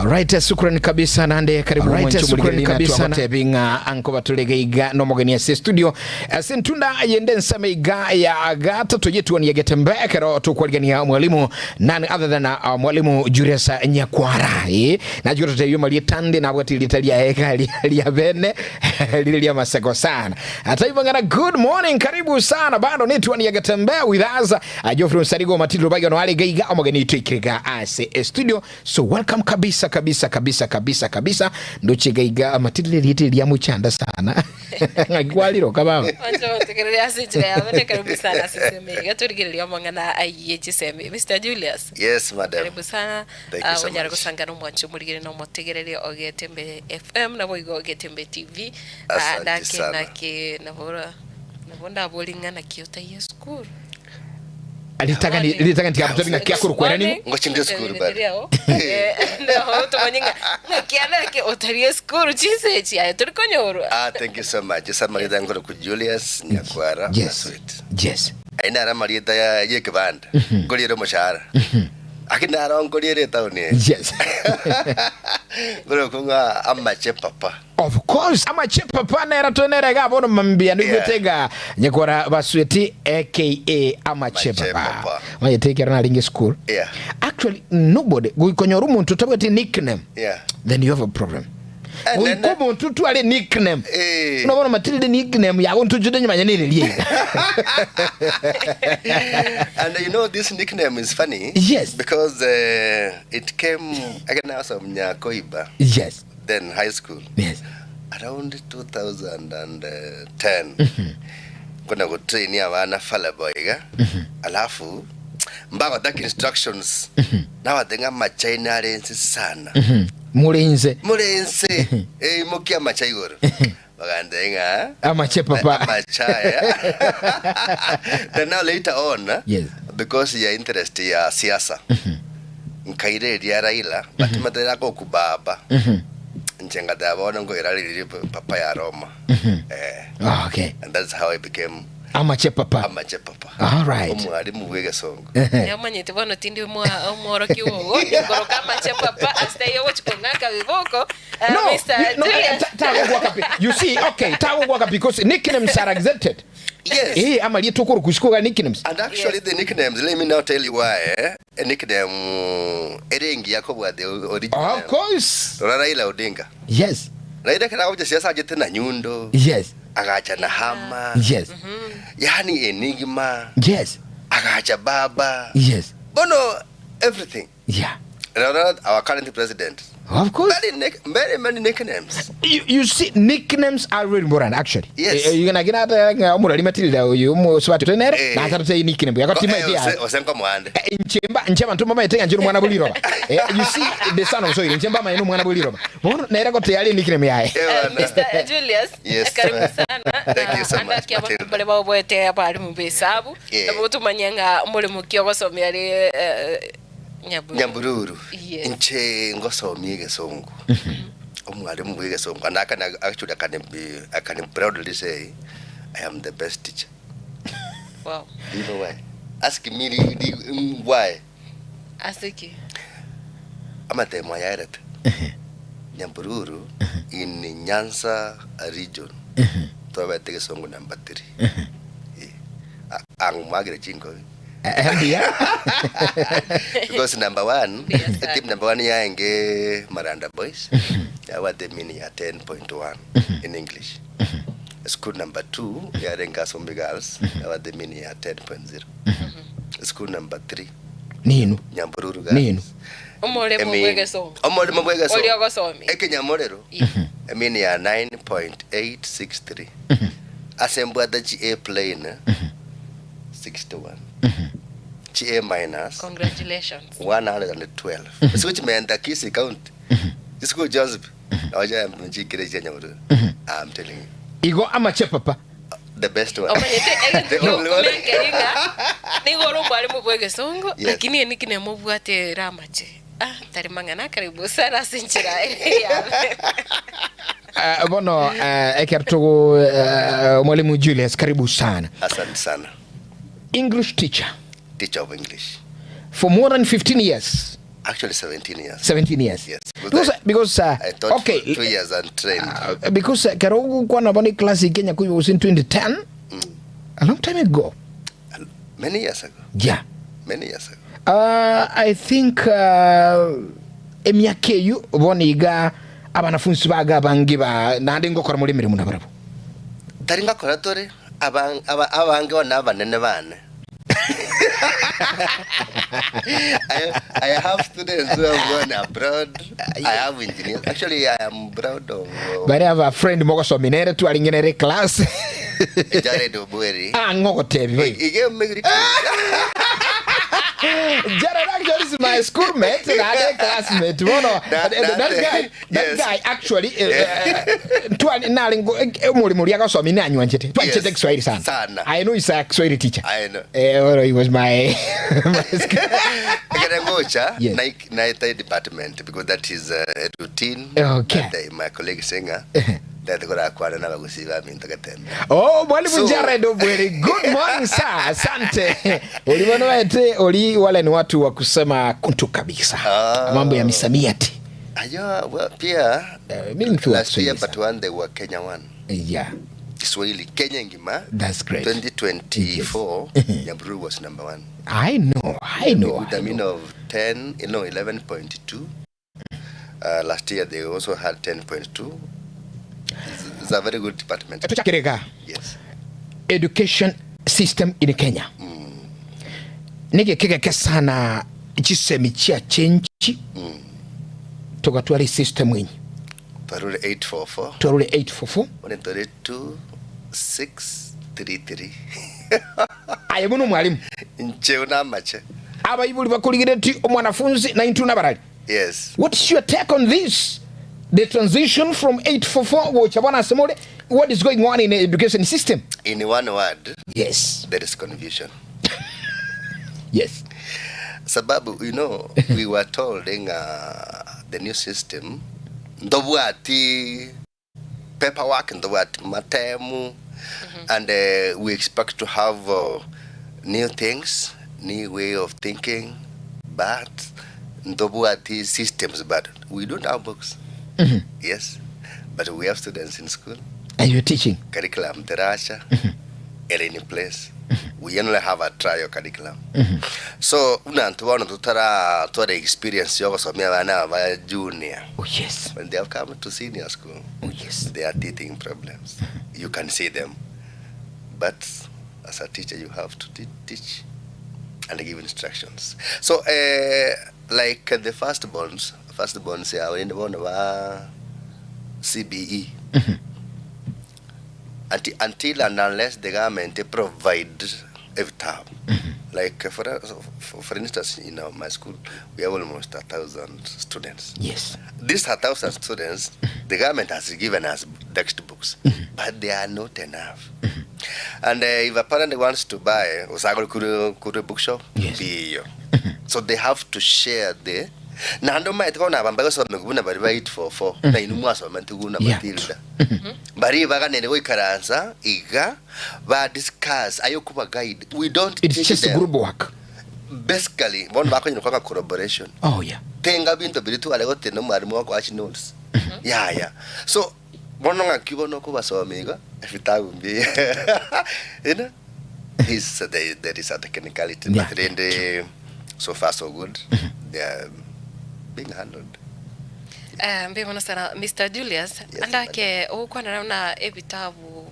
Alright, shukrani kabisa nande karibu Alright, mwancho shukrani murigereri na kabisa na- twagotebi ng'a ankoba tore iga nomogeni ase studio ase ntunda yende nseme iga ya gatato yetuonia getembe ekero tokwarigania mwalimu none other than uh, mwalimu Julius Nyakwara eh najua tutebio marieta nde nabwati rieta riaye iga ria- ria bene rire ria maseko sana hata hivyo ngana good morning karibu sana bado nituonia getembe with us uh, Geoffrey Msarigo Matildo Bagyo no are iga omogeni itwikiriga ase studio So welcome kabisa kabisa kabisa kabisa kabisa ndoche gaiga amatiri riete ria muchanda sana ng'aki kwariroka baba Wancho gotegereria ase enchera ya bene karibu sana ase ensemo eye iga torigereria amang'ana ayie chisemi Mr Julius Yes, madam. karibu sana Thank you Ah, so onyare much. gosangana omwancho omorigere na omotegereri o Getembe FM naboigo Getembe TV Ah, Asante nake sana. nake nabo nabo ndabori ng'a naki otaiyo esukuru Ritang'ani ritang'ani tigagotebi ng'a kiakorokwa ere nigo. Ngochinde esukuru bado. tumanye ng'a ng'aki ane otari esukuru chinsa echi aye tori konyorwa. Ah, thank you so much. Ase amarieta nkorokwa Julius Nyakwara Yes. Maswet. Yes. Aye naro amarieta ya y'ekebanda nkoriere omoshahara. Lakini naro nkoriere etown eye. Yes. Nkorokwa ng'a amache papa. Of course amache papa nere tore nere iga bono mambia Yeah. nigwete iga nyekora basweti aka amache Amache papa papa. mayete ekero narenge school Yeah. actually nobody goikonyora omonto otabwati nickname Yeah. then you have a problem Eh, goika nene. omonto otware nickname Eh. buna bono matirire nickname yago ntochete nyimanye nere riaiga And you know this nickname is funny. Yes. Because uh, it came again as of Nyakoiba. yes then high school Yes. around 2010 kona gotrain abana falabo iga alafu mbagotaka instructions nabate ng'a amachaina are ense sana More inse. more ense eimokia amacha igoro bagantebia ng'a Amache papa. amachaya then now later on Yes. because ya interest ya siasa Nkaira eria Raila, but timanyete agokubaba. Inche ngateba bono nkoira riria papa ya Roma. Eh, Okay. and that's how I became Amache papa. amache papa. All right. Omwalimu bw'egesongo. Omanyete bono tindi omwa- omworokia ogo nkoroka amache papa ase taiyo ogochi kong'aka biboko Ah, No, Mr. you, no, eh, Julius. ta- tagogwaka pi- you see, okay, tagogwaka because nicknames are accepted. Yes. Eh, amarieta okorokwa isiko iga nicknames. And actually the nicknames, let me now tell you why. Eh? A nickname ere engiya kobua the original. Of course. Rora Raila Odinga. Yes. Raila ekero agocha siasa achete na nyundo. Yes. Agacha na hama. Yes. Yani enigma. Yes. Agacha baba. Yes. Bono everything. Yeah. Rora our current president. Of course. Very, nick, very many nicknames. You, you see, nicknames are really important actually. Yes. Eh, eh, you gonna get omurari matilda uyu omusubati tenere Eh. na atatu nickname yakatima Eh, iti ose- ose nkomoande. Eh, nchemba nchemba ntumba maete nga njiri omwana bw'eriroba Eh, you see the son of soil nchemba maene omwana bw'eriroba bono nere goteyari nickname yaye Eh, bana. Mr. Julius, Yes. karibu sana. Thank you so Na much, andaki abanto Matilda. bare baoboete abarimu b'esabu Yeah. nabo tumanye ng'a omoremo ki ogosomia are eh, Nyabururu. Nyabururu. Yes. Inche ngosomia egesongo. Omwalimu bwa egesongo. And I can actually I can be I can proudly say I am the best teacher. Wow. Do you know why? Ask me ri- ri- mm, why. Ase ki? Amatemo aya aerete. Nyabururu in Nyanza region. Twabete egesongo number 3. Ang'o mwagire chinkobi? Eh, mbuya. Because number one, Mbuya sana. team number one yaenge Maranda Boys. Yabwate mean ya 10.1 in English. School number 2 yarenge Asumbi Girls yabwate mean ya 10.0. School number 3 Ninu. Nyambururu Ninu. Girls. Omoremo Emi- bw'egesongo. Omoremo bw'egesongo. Oria ogosomia. Ekenyamorero. Yeah. Mean ya 9.863. Ase mbwate chi A plane 61 chi A minus Congratulations. 112 Isiko chimenta Kisii County Isiko Joseph oja chikire chia Nyahururu I'm telling you Igo amache papa. the best one Omanyete the only one egento ng'a nigo ore omwalimu bwa egesongo Yes. lakini enickname obwate ere amache. Ah, tari mang'ana karibu sana ase enchera ere yabe. Uh, bono uh, ekero togo uh, mwalimu Julius karibu sana. Asante sana. English teacher. Teacher of English. For more than 15 years. Actually 17 years. 17 years. Yes. Because, because I taught okay, for 2 years and trained. Because kero ogokwana bono eclass ya Kenya koiba gose in 2010, a long time ago. Many years ago. Yeah. Many years ago. I think emiaka eyio bono iga abanafunsi baga abange ba naende ngokora more emeremo nabarabwo. Tari ngakora tore aba- aba- abange bono abanene bane. I have students who have gone abroad. I have engineers. Actually, I am proud of Bare aba friend mogosomia nere twarenge nere class. Jared Obweri. Ah, ng'ogotebi He, boigo. he gave me greetings. Jared actually is my schoolmate naende classmate bono That- that, that- guy that yes. guy actually twali nare omorimo oria agosomia nanywanchete twanchete Yes. Kiswahili sana. Sana. I know he's a Kiswahili teacher. I know. Well, he was my school. Ekere ngocha Yes. naita department because that is a routine. Okay. That my colleague singer that korakwana n'abagusi baminto getembe. Oh, mwalimu Jared Obweri, good morning sir. Asante. Uliona wete oli wale ni watu wa kusema kuntu kabisa. Ah. Mambo ya misamiati. Ayo, well, pia Mimi mtu wa last year Kiswahili but sana. one they were Kenya one. Yeah. Kiswahili Kenya ngima. That's great. 2024 Nyahururu was number one. I know, I know. With a mean of 10, no, 11.2. Last year they also had 10.2. It's a very good department. Tuchakirega. Yes. Education system in Kenya. Nige kegeke sana chisemi chia change. Tugatwara system yenye. Twarure 844. Twarure 844. One twarure 2633. Aye muno mwalimu. Nche unamache. Abaibuli bakurigireti omwanafunzi na intu nabarali. Yes. What's your take on this? The transition from 844 gocha bwana asemole, what is going on in the education system? In one word, Yes. there is confusion. Yes. Sababu, we were told in the new system, ndobwati paperwork, ndobwati matemu, and we expect to have new things, new way of thinking, but ndobwati systems, but we don't have books. Yes, but we have students in school. And you're teaching? Curriculum, terasha, at any place. We only have a trial curriculum. So, unantu bono tutara twara experience yogosomia bana ba junior. Oh yes. When they have come to senior school, Oh yes. they are teething problems. You can see them. But as a teacher, you have to teach and give instructions. So, like the firstborns, firstborns are in the born of CBE. Until and unless the government provide a tab. Like for instance, in my school, we have almost 1,000 students. Yes. These 1,000 students, the government has given us textbooks, but they are not enough. And if a parent wants to buy, Osagol Kuru bookshop, Yes. be So they have to share the. Na ndo maite kona bamba so mekubuna bari ba 844 na inu mwaso mentiguna Matilda. Bari baganene goikaransa iga ba discuss ayo kuba guide. We don't It's teach just them. group work. Basically, bono bakonyine kwanga collaboration. Oh yeah. Tenga bintu biri tu alego teno mwarimu wako achi notes. Yeah, yeah. So bono ngakibona kubasoma iga vitabu mbi. You know? He's, there, there is a technicality, but then they, so far so good. They are being handled. Mbimono sana Mr. Julius. Yes, andake ukwana na ebitabu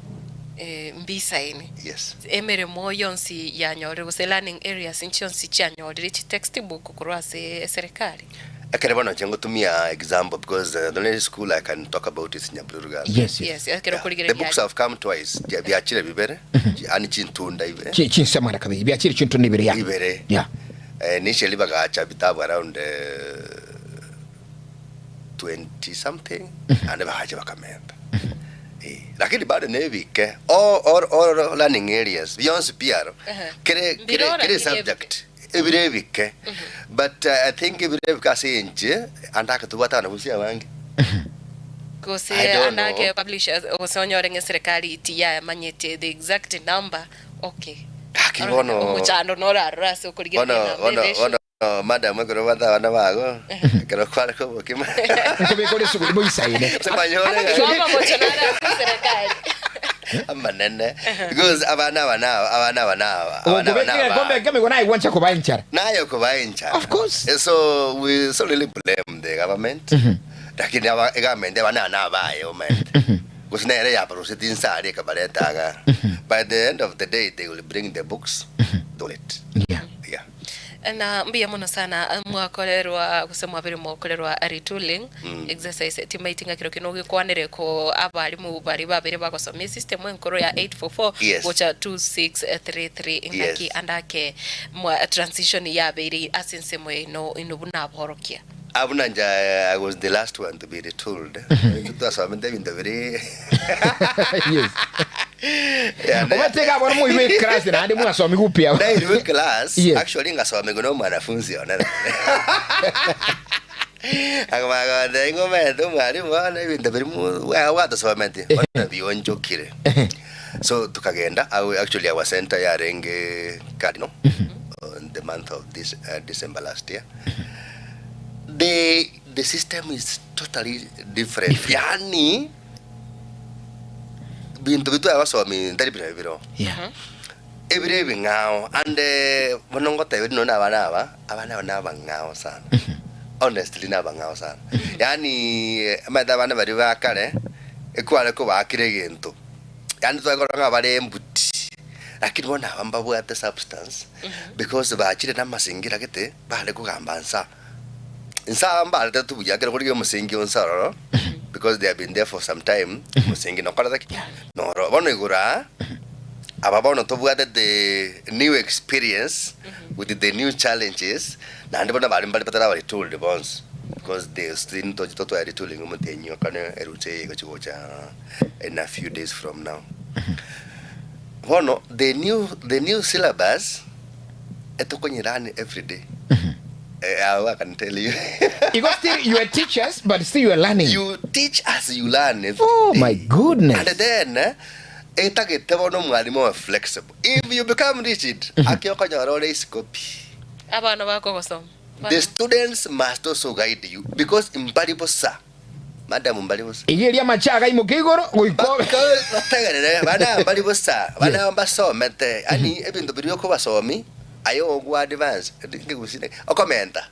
mbisaini. Yes. Emirimo yonsi yanyorire gose learning areas nchionsi chianyorire chi textbook korwa ase serikali. Akere bono nche ngotumia example because the only school I can talk about is Nyahururu Girls. Yes, yes. Yes, akere Yeah. kurigereria. The books have come twice. Byachire bibere, ani chintunda ibere. Chinsemana kabiri, byachire chintunda ibere ya. Ibere. Yeah. Initially bagacha bitabu around 20 something and bagacha bakamenda. Lakini bado nebike all learning areas beyond PR. Kere Mbirora kere kiri subject. Ebirebike. But I think ebirebike ase nje andaka tubata na busia bangi. Gose I don't andake know. publishers gose onyore nge serikali iti ya manyete the exact number. Okay. Aki bono. Omuchando norarora ase okorigereria Bono, namba bono, ere bono. Madam ekero obwate abana bago, ekero kware kobokima. Nkobeka ore esuguri moisaine. Ase kwanyora Igo amamocho nare ase eserekari. Amanene. Because abana aba na abana aba na aba. Abana aba na Okobeka aba. egekombe ekemo igo naye gwancha koba enchara. Naye okoba enchara. Of course. So we so really blame the government. Lakini aba egovernment abana aba na abaye omanyete. Gose nere yabaruseti inse aria ekabareta igaa. By the end of the day they will bring the books to it. Yeah. Yeah. Na mbuya mono sana mwakorerwa gose mwabire mokorerwa retooling exercise timaiti ng'a kero kino ogekwanere ko abarimu baria babere bagosomia esystem enkoro ya 844 Yes. gocha 2633 ng'aki Yes. ande ake mwa transition yabeire ase ensemo yaino inwe buna aborokia. Ah, buna inche I was the last one to be retooled. Intwe twasomete ebinto biri Yes. Yani, Omanyete iga bono moirwe eclass naende mwasomigwa upya. nairwe class Yes. actually ngasomigwa na omwanafunzi one akamanya ng'a omanyete omwalimu bono ebinto biri gwatosometie bono bionchokire so tukagenda actually our center yarenge Cardinal on the month of this December last year the the system is totally different yaani binto bi twagosomi ntari bire biro Yeah. ebire ebing'ao and bono ngotebia rinde nonye abana aba abana aba nabang'ao sana honestly nabang'ao sana yaani omanyete abana baria ba kare ekware kobaakera egento yaani tware korora ng'a bare embuti lakini bono aba mbabwate substance because bachire na amasingira gete bare kogamba nsa Inse aba mbaretetwe buya ekero korigia omosingi onsi ororo, because they have been there for some time, omosingi nokorete ki? Noro. Bono igoro aa, aba bono tobwate the new experience with the new challenges, naende bono abare mbare batara retooled bonsi, because they still ntoche totware retooling omotienyi okane erusa eye egochi gocha in a few days from now. Bono the new the new syllabus, etokonyerani everyday. Eh, how I can tell you. Igo still you are teachers but still you are learning. You teach as you learn every Oh day. my goodness. And then eh, etagete bono omwalimu obe flexible. If you become rigid, ake okonyora ore isiko pi. Abana bakogosoma. The students must also guide you because mbari bosa. Madam mbari bosa. Iga eria amache agaimoka igoro goika obe. Bategerere bana mbari bosa. Bana mbasomete. Yani ebinto biria okobasomi Aye ogwa advance, nkegusii okomenta,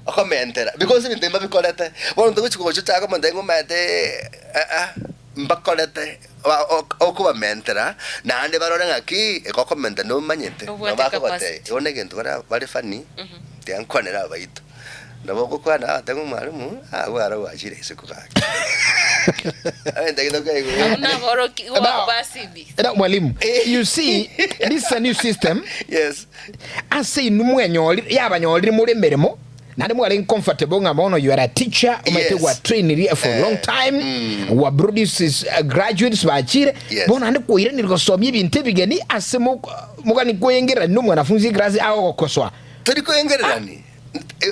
okomentera because ebinto ebi mbabikorete, bono togochi gocha ochake omonto aye ng'omaete aa mbakorete okobamentera naende barore ng'aki igo okomenta nomanyete, nabo Obwate bakogotebia capacity. igo na egento bara bare funny, tiga nkwanere abaito, nabo ogokwana agateba omwalimu, abwo aro gwachire isiko gaki. Egento ekio tokaigwa. Abwo naboroki Now- basibi. Now, mwalimu, you see, this is a new system. Yes. Ase inwe mwenyorire, yabanyorire more emeremo, naende mwarenge comfortable ng'a bono you are a teacher, omanyete Yes. gwa trainiri for a long Eh, time, gwa produce graduates bachire, Yes. bono naende kwairanire gosomia ebinto ebigeni ase mogani koengererani na omwanafunzi eclass agogokosoa. Tori koengererani,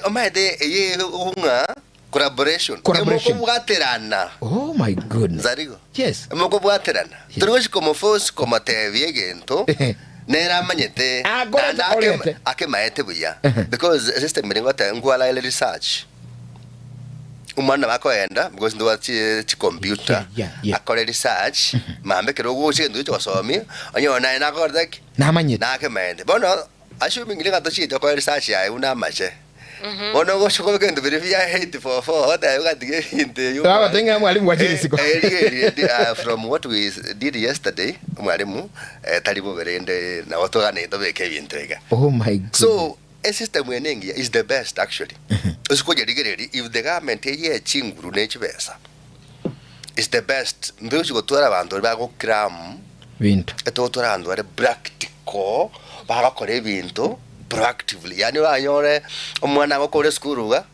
omanyete eye ng'a Collaboration. Collaboration. Emokobwaterana. Oh my goodness. Zarigo. Yes. Emokobwaterana. Tori gochi komoforce komotebia egento nere amanyete Ah, korete, naende orete. akemaete buya because esystem ere ngoteba nkwaraire research omwana nabo akoenda because ntobwate chi chicomputer Yeah, yeah, yeah. akore research mambia ekero ogocha egento gocha gosomia onyore naye nakorete ki? Namanyete. Nakemaete. Bono assuming niga tochiete okore research yaye buna amache Bono ogocha kobeka ebinto biria bia 844 otebe gatiga ebinto ebio. Bagotebi ng'a mwalimu gwachire isiko. Eh, eh, rigereria, from what we did yesterday, omwalimu eh, tari bobe rende nabo toganete tobeke ebinto iga. Oh my goodness. So esystem eye nengiya is the best actually. Ase koyerigereria if the government eye chinguru ne chibesa is the best mbe gochi gotwara abanto baria bagocram Binto. Etogotwara abanto bare practical, bagokora ebinto proactively, yaani oranyore omwana agokora esukuru iga,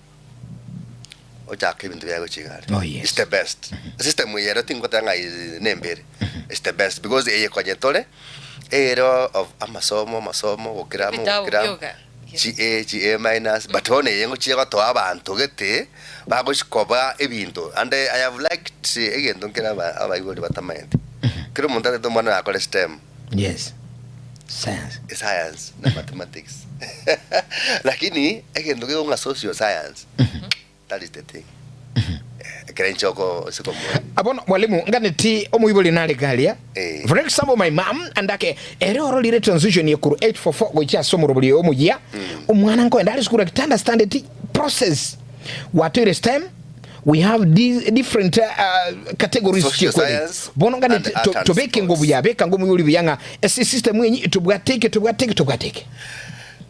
ochaka ebinto biaye gochia iga aria. Oh, yes. It's the best. System eye ero tingoteba ng'a is nembere, it's the best because eye konya tore, ere of amasomo amasomo gokera amo Ebitabu gokera amo, bioga. chi A chi A minus, but bono eye ngochia gotoa abanto gete, bagochi koba ebinto and I have liked egento nkere aba abaibori batamaeti. Kera omonto atete omwana oye akore stem, Yes. Science. Science na mathematics. Lakini egento gekong'a social science, that is the thing. Ekero inche oko ase komoa. Bono mwalimu nganeti omoibori nare garia. Eh. For example my mom andake ere ororire transition ye korwa 844 gochia ase omorobori oyo omoyia. Omwana nkoenda are sukuru akita understand it process. Watoire STEM we have these different categories Social chiekweri. science Bono nganeti and art to, and tobeke ngo sports. buya beka ngo omoibori buya ng'a ase system enyi tobwate eke tobwate eke tobwate eke.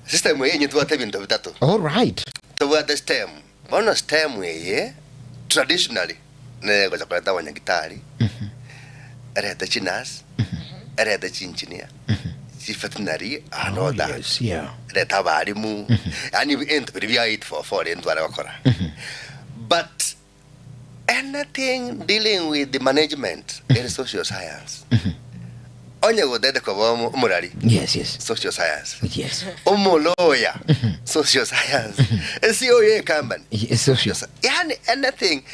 System eye enye tobwate ebinto bitato. All right. Tobwate STEM. Bono STEM eye traditionally nere egocha koreta abanyagitari, erete chinurse, erete chiengineer, chiveterinary and all that. Yes, yeah. Erete abalimu, yaani ebinto biria bia 844 rende tware gokora. But anything dealing with the management ere social science. Onye gotete koba omorari, Yes, yes. social science. Yes. Omoloya, social science. CEO ye company. Yes, social. Yani anything.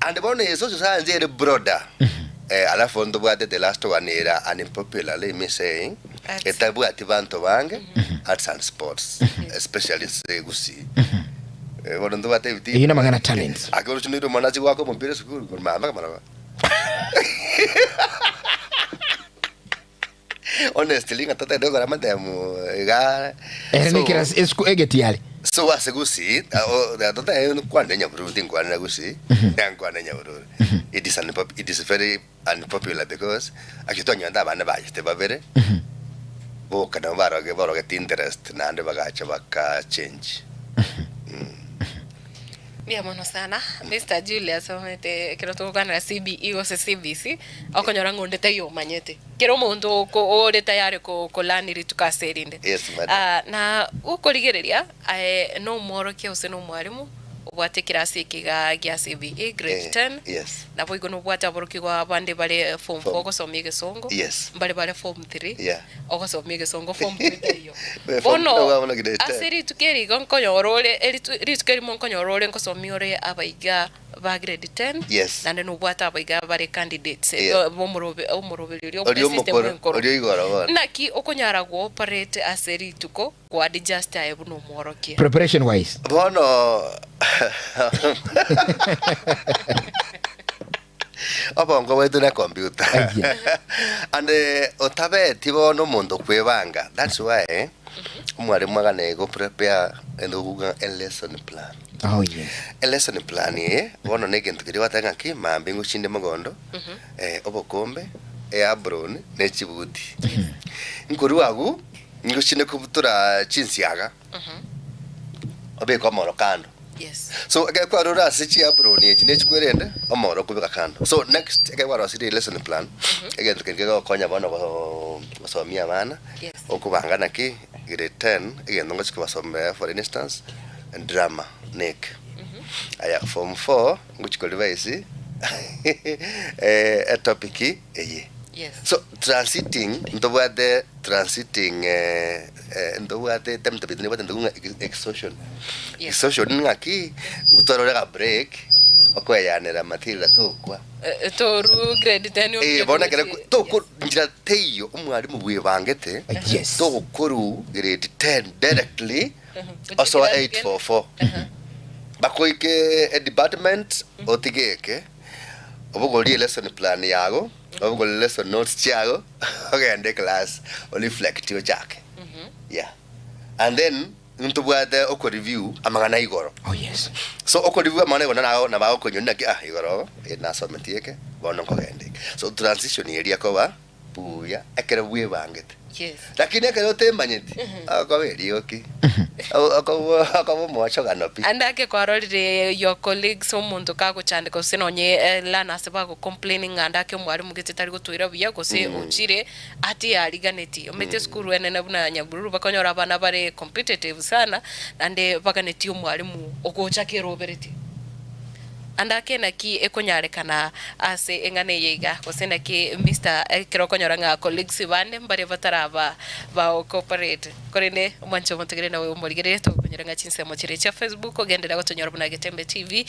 And bono ye social science ere broader. Eh, alafu ntobwate the last one era unpopular, let me say. Arts. Etabwati banto bange, arts and sports, especially Gusii. Eh, bono ntobwate ebiti. Eyio namang'ana talents. Ake oroche omwana achi goaka omopira esukuru, mama kamara. Honestly, ng'a totagete gokora amatemu iga. Ere So- nekera esku egetiare. So ase Gusii, totagete nkwane Nyabururu, tinkwanera Gusii, nkwane Nyabururu. It is unpop- it is very unpopular because actually twanyonte abana bachete babere, boka nabo baroge barogete interest naende bagacha baka change. Mbuya mono sana Mr. Julius omanyete ekero togokwanera CBE gose CBC okonyora ng'a onde taiyo omanyete kera omonto oko ore tayari ko kolearn rituko ase erinde. Yes, madam. Ah, na gokorigereria aye na omworokia gose na omwalimu obwate ekerasi eke igaa gia CBE grade Eh, 10 yes. naboigo nobwate aborokigwa bande bare form 4 Form. ogosomia egesongo Yes. mbare bare form 3 Yeah. Ogosomia egesongo form two teiyo. Form two Bono bono grade ten. ase rituko eri igo nkonyora ore eritu rituko erimo nkonyora ore nkosomia ore abaiga ba grade ten, Yes. naende nobwate abaiga bare candidates Yeah. bomorobe omoroberi oria Oria esystem omokoro, enkoro. oria igoro bono. Naki okonyara go operate ase rituko ko adjust aye buna omworokia. Preparation wise. Bono obongo bwaito ne computer. Aye. And otabeti bono omonto kwebanga. That's why omwarimu agane go prepare and oguga a lesson plan. Oh yes. A lesson plan eye bono ne egento keria gwateba ng'aki mambia ngochinde mogondo obokombe eabron ne chibuti. Nkorwa agwo ngochinde kobutora chinsiaga obeke omoro kando. Yes. So ekero kwarora ase chiaproni echi ne chikwerende omoro okobeka kando. So next ekero kwarosirie lesson plan egento keria kegokonya bono go gosomia abana Yes. okobanga naki grade 10 egento ngochi kobasomera for instance drama neke. Aya form 4 ngochi korevise etopic eye. Yes. So transiting ntobwate transiting ntobwate timetable nebwate ntoku ng'a exhaustion. Yes. Exhaustion ng'aki ngotwarore ga break okoeyanera material tokwa. Toru grade 10 Eh, bono ekero toko nchera teiyo omwalimu bwebangete Yes. togokoru grade 10 directly osoa 844 bakoike edepartment otige eke obogorie lesson plan yago obogorie lesson notes chiago ogende class oreflect ochake yeah and then ntobwate okoreview amang'ana igoro Oh yes. so okoreview amang'ana igoro nago nabagokonyora naki ah igoro nasometie eke bono nkogenda eke so transition eria ekoba buya ekero bwebangete Yes. Lakini ekero otemanyeti, okoba erioki, okoba okoba omochogano pi. Ande ake kwarorire your colleagues omonto kagochandeka gose nonye learners bago complaining ng'a ande ake omwalimu gete tari gotoira buya gose ochire atiariganeti. Omanyete esukuru enene buna Nyabururu bakonyora abana bare competitive sana naende baganetie omwalimu ogocha keroberetie. Ande ake naki ekonyarekana ase eng'ana eye iga, gose naki Mister ekero okonyora ng'a colleagues bande mbare bataraba bao cooperate. Korende omwanche omotegereri nawe omorigereria togokonyora. Tokonyora ng'a chinsemo chiria chia Facebook ogenderera gotonyora buna Getembe TV,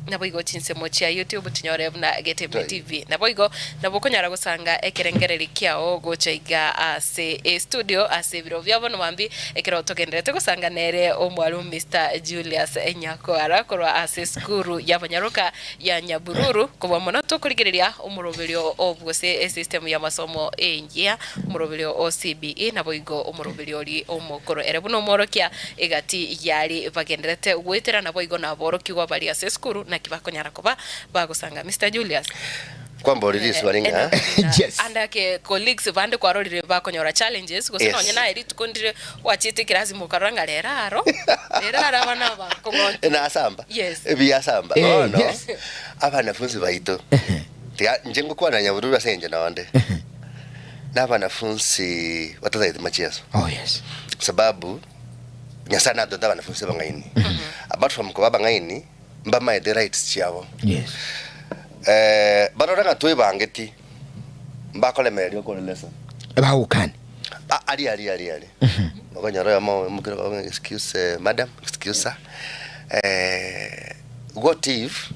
naboigo chinsemo chia YouTube tonyore buna Getembe TV. Naboigo nabo okonyara gosanga ekerengereri kiao gocha iga ase estudio ase ebiro bia bono mambia ekero togendererete gosanga nere omwalimu Mister Julius Nyakwara korwa ase esukuru y'abanyaroka ya Nyabururu kobua mono tokorigereria omoroberio o gose esystem y'amasomo engiya, omoroberio o CBE naboigo omoroberio oria omokoro. Ere buna omworokia egati y'aria bagendererete goetera naboigo naborokigwa baria ase esukuru naki bakonyara koba bagosanga. Mister Julius. Kwamboririe riswali ng'a Yes. Ande ake colleagues bande kwarorire bakonyora challenges gose Yes. nonye naye rituko ndire Gwachete ekerasi mokarora ng'a rero aro, rero aro abana aba nkong'onte. Nasamba. Yes. Ebiasamba. Eh, Bono, yes. abanafunsi baito, tiga inche ngokwana nyabururu ase engencho nonde, na abanafunsi batatagete machieso. Oh yes. Sababu, Nyasaye natoete abanafunsi abang'aini. Apart from koba abang'aini, mbamaete rights chiabo. Yes. Eh, barore ng'a twebangeti, mbakoremereria okore lesson. Bagokani. Ah, ari ari ari ari. Okonyora oyomo omokire okoboka excuse eh, madam, excuse sir. Eh, what if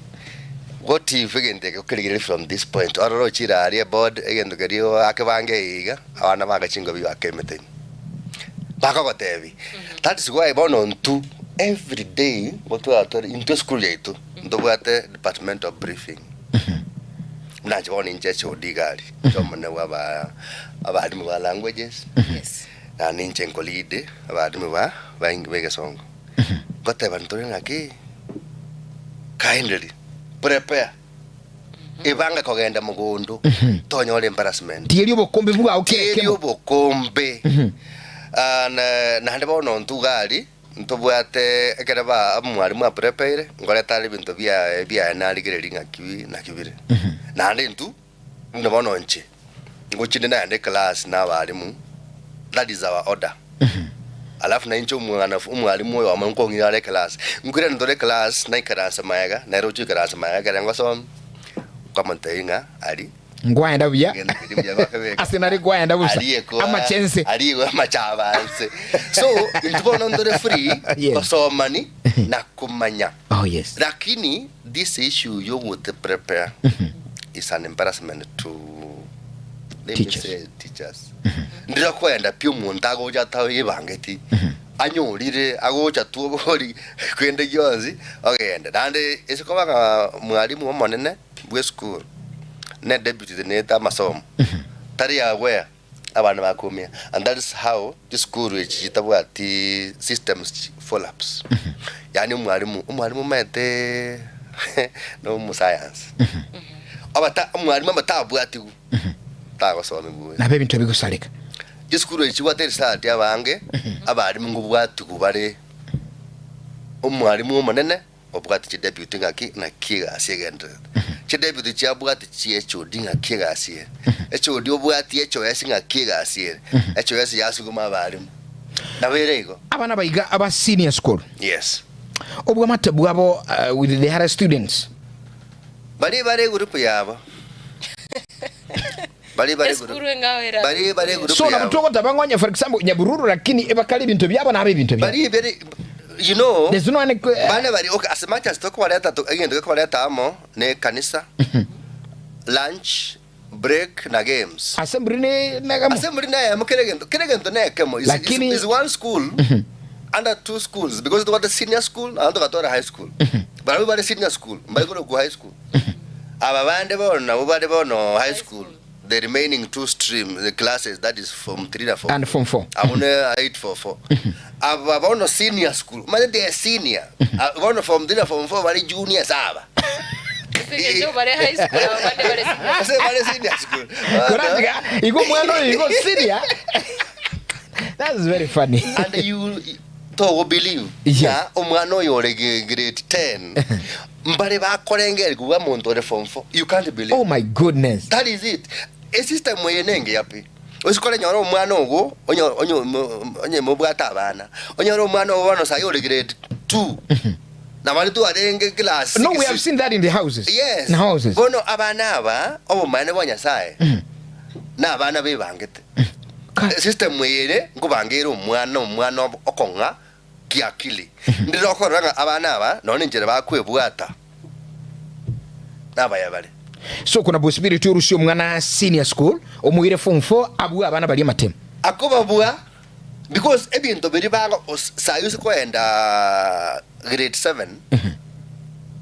what if egento eke okerigereria from this point orore ochire aria eboard egento keria oakebange iga abana bagachinga buya oake emete ime. Bakogotebia that is why bono intwe every day ngotwara tore intwe esukuru yaito ntobwate departmental briefing. Buna inche bono ninche HOD iga aria, inche omonene bwa aba abalimu ba languages, Yes. na ninche nko lead abalimu ba baingi ba egesongo. Ngoteba ntore ng'aki, kindly prepare, ebange kogenda mogondo, tonyore embarrassment. Tigeria obokombe bwao kera Tigeria ekemo. obokombe. Ah, na naende bono intwe iga aria, Ntobwate ekero ba omwalimu aprepaire, nkoreta are ebinto biaye biaye narigereria ng'aki naki bire. Naende intwe, buna bono inche, ngochinde naende eclass na abalimu, that is our order. Alafu na inche omwana omwalimu oyomo nkong'ira are eclass, nkoirana tore eclass, naikaransa magega, nere ocha oikaransa magega ekere ngosoma, nkamotebia ng'a aria. Nkwaenda buya. Egento keria mbuya gwakebeka. Ase nare kwaenda busa. Ariekwa- Amachense. ariekwa amachabanse so intwe bono ntore free Yes. gosomani na komanya Oh yes. lakini this issue yogote prepare is an embarrassment to let me Teachers. say teachers ndira kwenda pi omonto agocha ataebangeti anyorire agocha tu obori kende gionsi ogende naende ase koba ng'a mwalimu omonene bwe esukuru ne deputy nete amasomo tari aware abana bakumia and that is how chisukuru echi chitabwati systems follow-ups yaani omwalimu omwalimu omanyete na omosayansi abata omwalimu amatabwatiwu tagosomigwa oyo. Nabo ebinto bigosareka. Chisukuru echi chibwate erisati abange abalimu ngobwatiwu bare omwalimu omonene Obwate chideputy ng'aki naki egasi egendererete. Chideputy chiabwate chi HOD ng'aki egasi ere. HOD obwati HOS ng'aki egasi ere. HOS yasuguma abalimu. Nabo ere igo. Abana baiga aba senior school. Yes. Obwamate bwabo with the other students. Baria bare egroup yabo. Baria bare egroup. Esukuru eng'ao ere ase Baria bare egroup So nabo yabo. togoteba ng'a onye for example Nyabururu lakini ebakare ebinto biabo nabe ebinto biabo. Baria bare you know There's no any bane bari okay as much as tokobareta to egento gekobareta amo ne ekanisa, lunch, break na games. Assembly ne negemo. Assembly neyemo kera egento kera egento nekemo is, Lakini- is, is one school under two schools because tobwate senior school naende togatwara high school. Barabwo bare senior school mbari korokwa high school. Aba bande bono nabwo bare bono high school the remaining two stream the classes that is form 3 na form And form 4. Abwo ne 844. Aba bono senior school omanyete they are senior. Ah, bono form 3 na form 4 bare juniors aba. Ase eng'encho bare high school aba bande bare senior. Ase bare senior school. Bono, Koratiga igo omwana oyo igo senior. That's very funny. and you togo believe Yes. ng'a omwana oyo ore grade 10 mbare bakorengereria kobua omonto ore form 4 you can't believe Oh my goodness. that is it esystem eye nenge pi Ase korenyora omwana ogo onye onye onye mobwate abana onyore omwana ogo bono sayi ore grade 2 nabare twarenge class No, we have six. seen that in the houses. Yes. In houses. Bono abana aba obomaene bwa Nyasaye na abana bebangete Ka- System eye ere nkobanga ere omwana omwana okong'a. Kiakili. Ndire okorora ng'a abana aba nonya nenchera bakwebwata nabaya bare. So kuna possibility orusie omwana senior school omoire form 4 abue abana baria amatemu. Akobabua because ebinto biria bago sai ase koenda grade 7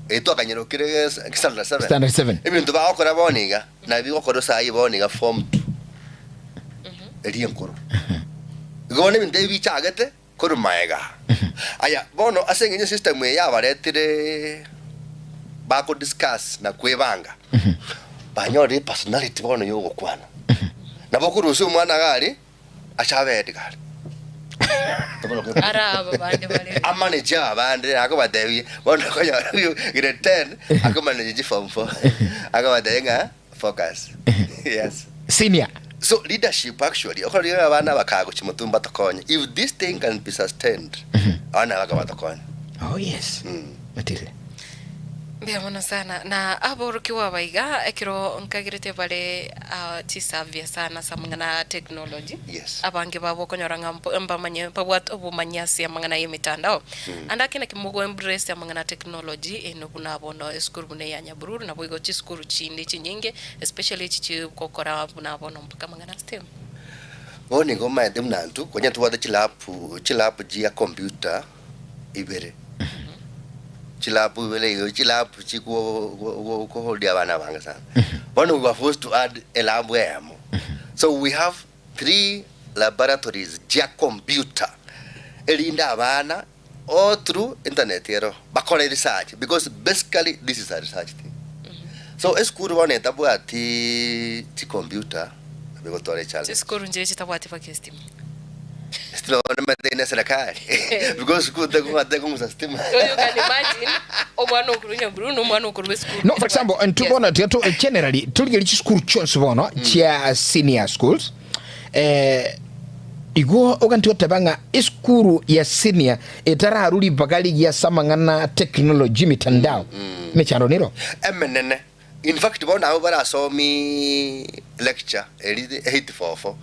eh twakanyerokire standard 7 Standard 7. ebinto bagokora bono iga nabio bigokora sai bono iga form 2 eria enkoro. Igo bono ebinto ebi bichagete Korwa magega aya bono ase engencho system eye yabaretire bako discuss na kwebanga, banyorire personality bono ya ogokwana. Nabo okorusia omwana iga aria ache abe head gari. Ara aba bande bare. Amanage abande akobatebia bono okonyora grade 10 akomanage chi form 4 akobatebia ng'a focus yes. Senior. So leadership actually okorora riria abana bakaga gochia motwe mbatokonye if this thing can be sustained abana aba batokonye. Oh yes. Matilda. Mbuya mono sana na aborokigwa aba iga ekero nkagerete bare ah, chisavia sana ase amang'ana a technology. Yes. Abange babo okonyora ng'a mbo- mbamanye mbabwate obomanyi ase amang'ana ya emitandao. Ande ake naki mogo embrace amang'ana a technology eno buna bono esukuru buna eya Nyabururu naboigo chisukuru chinde chinyinge Especially echi chigokora buna bono mpaka amang'ana a STEM. Bono nigo omanyete buna intwe konya tobwate chilabu chilabu chia computer ibere, chilabu ibere igo chilabu chiko koholdia abana abange sana. Bono we were forced to add elabu eyemo. So we have three laboratories chia computer erinde abana all through internet ero bakore research because basically this is a research thing. So esukuru bono etabwati chicomputer nabo egotwara echallenge. Chisukuru nchire chitabwati mpaka estima. Estima bono emanyete ere na eserekari because sukuru tekong'usa stima. So you can imagine omwana okorwa Nyaburu na omwana okorwa esukuru No, for example, intwe Yes. bono tiga to generally torigerie chisukuru chionsi bono chia senior schools eh, igo oganti goteba ng'a esukuru ya senior etararwa ribaga rigiya ase amang'ana technology mitandao emechando nero. Emenene. In fact bono abwo barasomi lecture eri 844.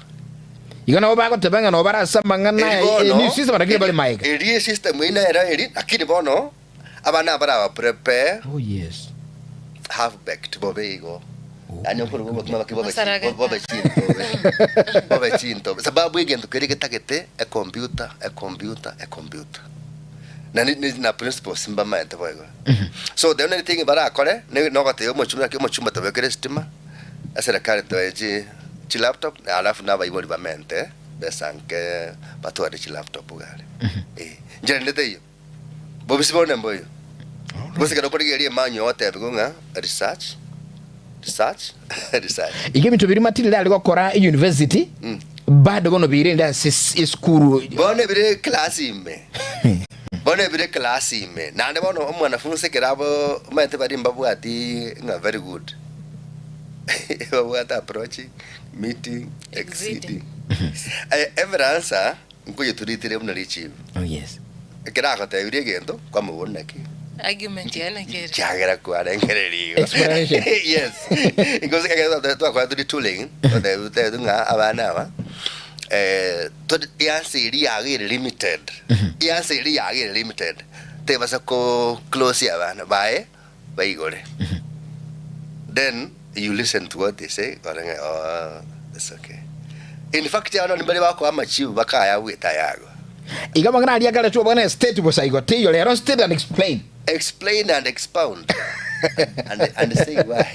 Igo nabo bagoteba ng'a nabo bare ase amang'ana Eri bono, new system lakini bare maega. eri esystem eye nero eri lakini bono abana aba baraba prepare Oh yes. half baked bobe igo. Oh Yaani my okorwa goodness. obokima bake bobe chi- Masarageta. bobe chintobe. Bobe chintobe. Sababu egento keria getagete ecomputer, ecomputer, ecomputer. Na ni- ni- na principles mbamaete boigo. So the only thing barakore ni nogotebia omochumba naki omochumba tobekere estima, eserekari toe chi chilaptop alafu na abaibori bamente besa nke batware chilaptop iga aria. Eh, inche rende teiyo. Bobisi bone mboiyo. Gose ekero okorigereria emanual otebiwe ng'a research, research, research. Iga ebinto biria Matilda are gokora university bado bono birende ase esukuru. Bono ebire eclass ime, bono ebire eclass ime, naende bono omwanafunsi ekero abo omanyete baria mbabwati ng'a very good, babwate approaching, meeting, exceeding. Aye every answer nkoyeturitire buna richibu. Oh yes. Ekero agotebirie egento, kwamobora naki? Argument yaye naki ere? Kiagera kwarengereria igo. Explanation. Yes. Because ekero twakora turi tooling, twatebiwu ng'a abana aba, eh, tori eanswer eria yago ere limited. Eanswer eria yago ere limited. Tebasa ko close abana baye baigore. Then you listen to what they say, ore ng'a oh, it's okay. In fact abana mbare bakoa amachibu bakaya bwete ayago. Iga amang'ana aria akare twabwana state bosa igo teiyo rero state and explain. Explain and expound and, and say why.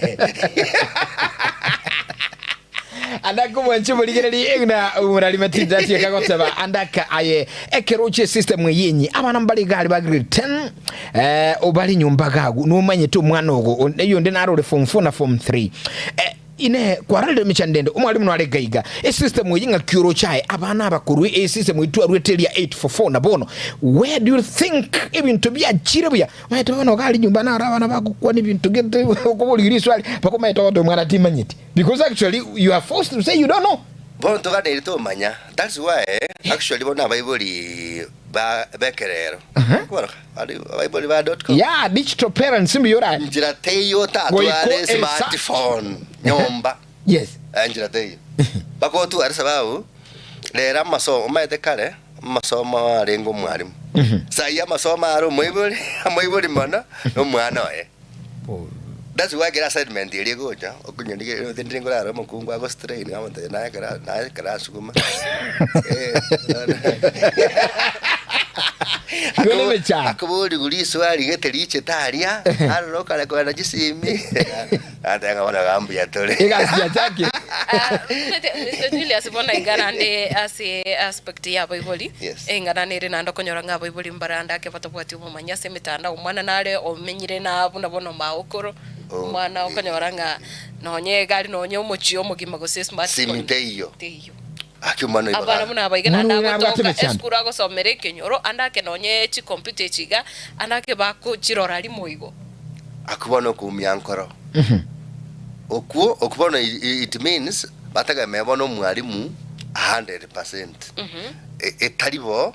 Andaka omwanche omorigereria egna omorari matinda atieka goteba andaka aye ekero oche system eye enyi abana mbare iga aria ba grade 10 eh, obare nyomba gagu nomanyete omwana ogo eyonde naro ore form 4 na form 3 eh, Inee! Kwarorire emechando ende? Omwalimu nare iga iga, Esystem eye ng'aki oroche aye? Abana aba korwa esystem eye twarwete eria 844 na bono, where do you think ebinto biachire buya? Omanyete bono iga aria nyomba naro abana bagokwana ebinto gete okoboria riswali mpaka omanyete ogoteba omwana timanyeti because actually you are forced to say you don't know. Bono toganeiri tomanya that's why actually bono abaibori ba bekerero okoboroka bari abaibori ba dot com Yeah, digital parents mbuya ore aye. Nchera teiyo Goika otatware esa- smartphone nyomba Yes. Eh, nchera teiyo mpaka otware sababu rero amasomo omanyete kare amasomo arenge omwalimu. Sai amasomo are omoibori, omoibori mono, na omwana oye. That's why ekero assignment eria egocha, okonyora ndire nkorara omokungu ago strain agontebia naye ekero naye ekero asuguma eh, Igo nemechando. Akoborigwa riswali gete richete aria, aroro okare kogenda chisimi, Nateba ng'a bono iga mbuya tore. Egasi yachakire. Ah, Mr. Julius bono iga naende ase aspect ya abaibori Yes. eng'ana nere naende okonyora ng'a abaibori mbare ande ake batabwati obomanyi ase emetandao omwana nare omenyire na buna bono maokoro Oh, omwana eh. okonyora ng'a nonye egari nonye omochie omogima gose Simi smartphone teiyo. teiyo Aki omwana oyo abana iga. buna abaiga Omwana naende oyo nabwate agotoka emechando. esukuru agosomera ekenyoro ande ake nonye chicomputer echi iga ande ake bakochirora rimo igo. Akwo bono okoumia nkoro. Okwo okwo bono it means bategemee bono omwalimu 100%. Etari bo,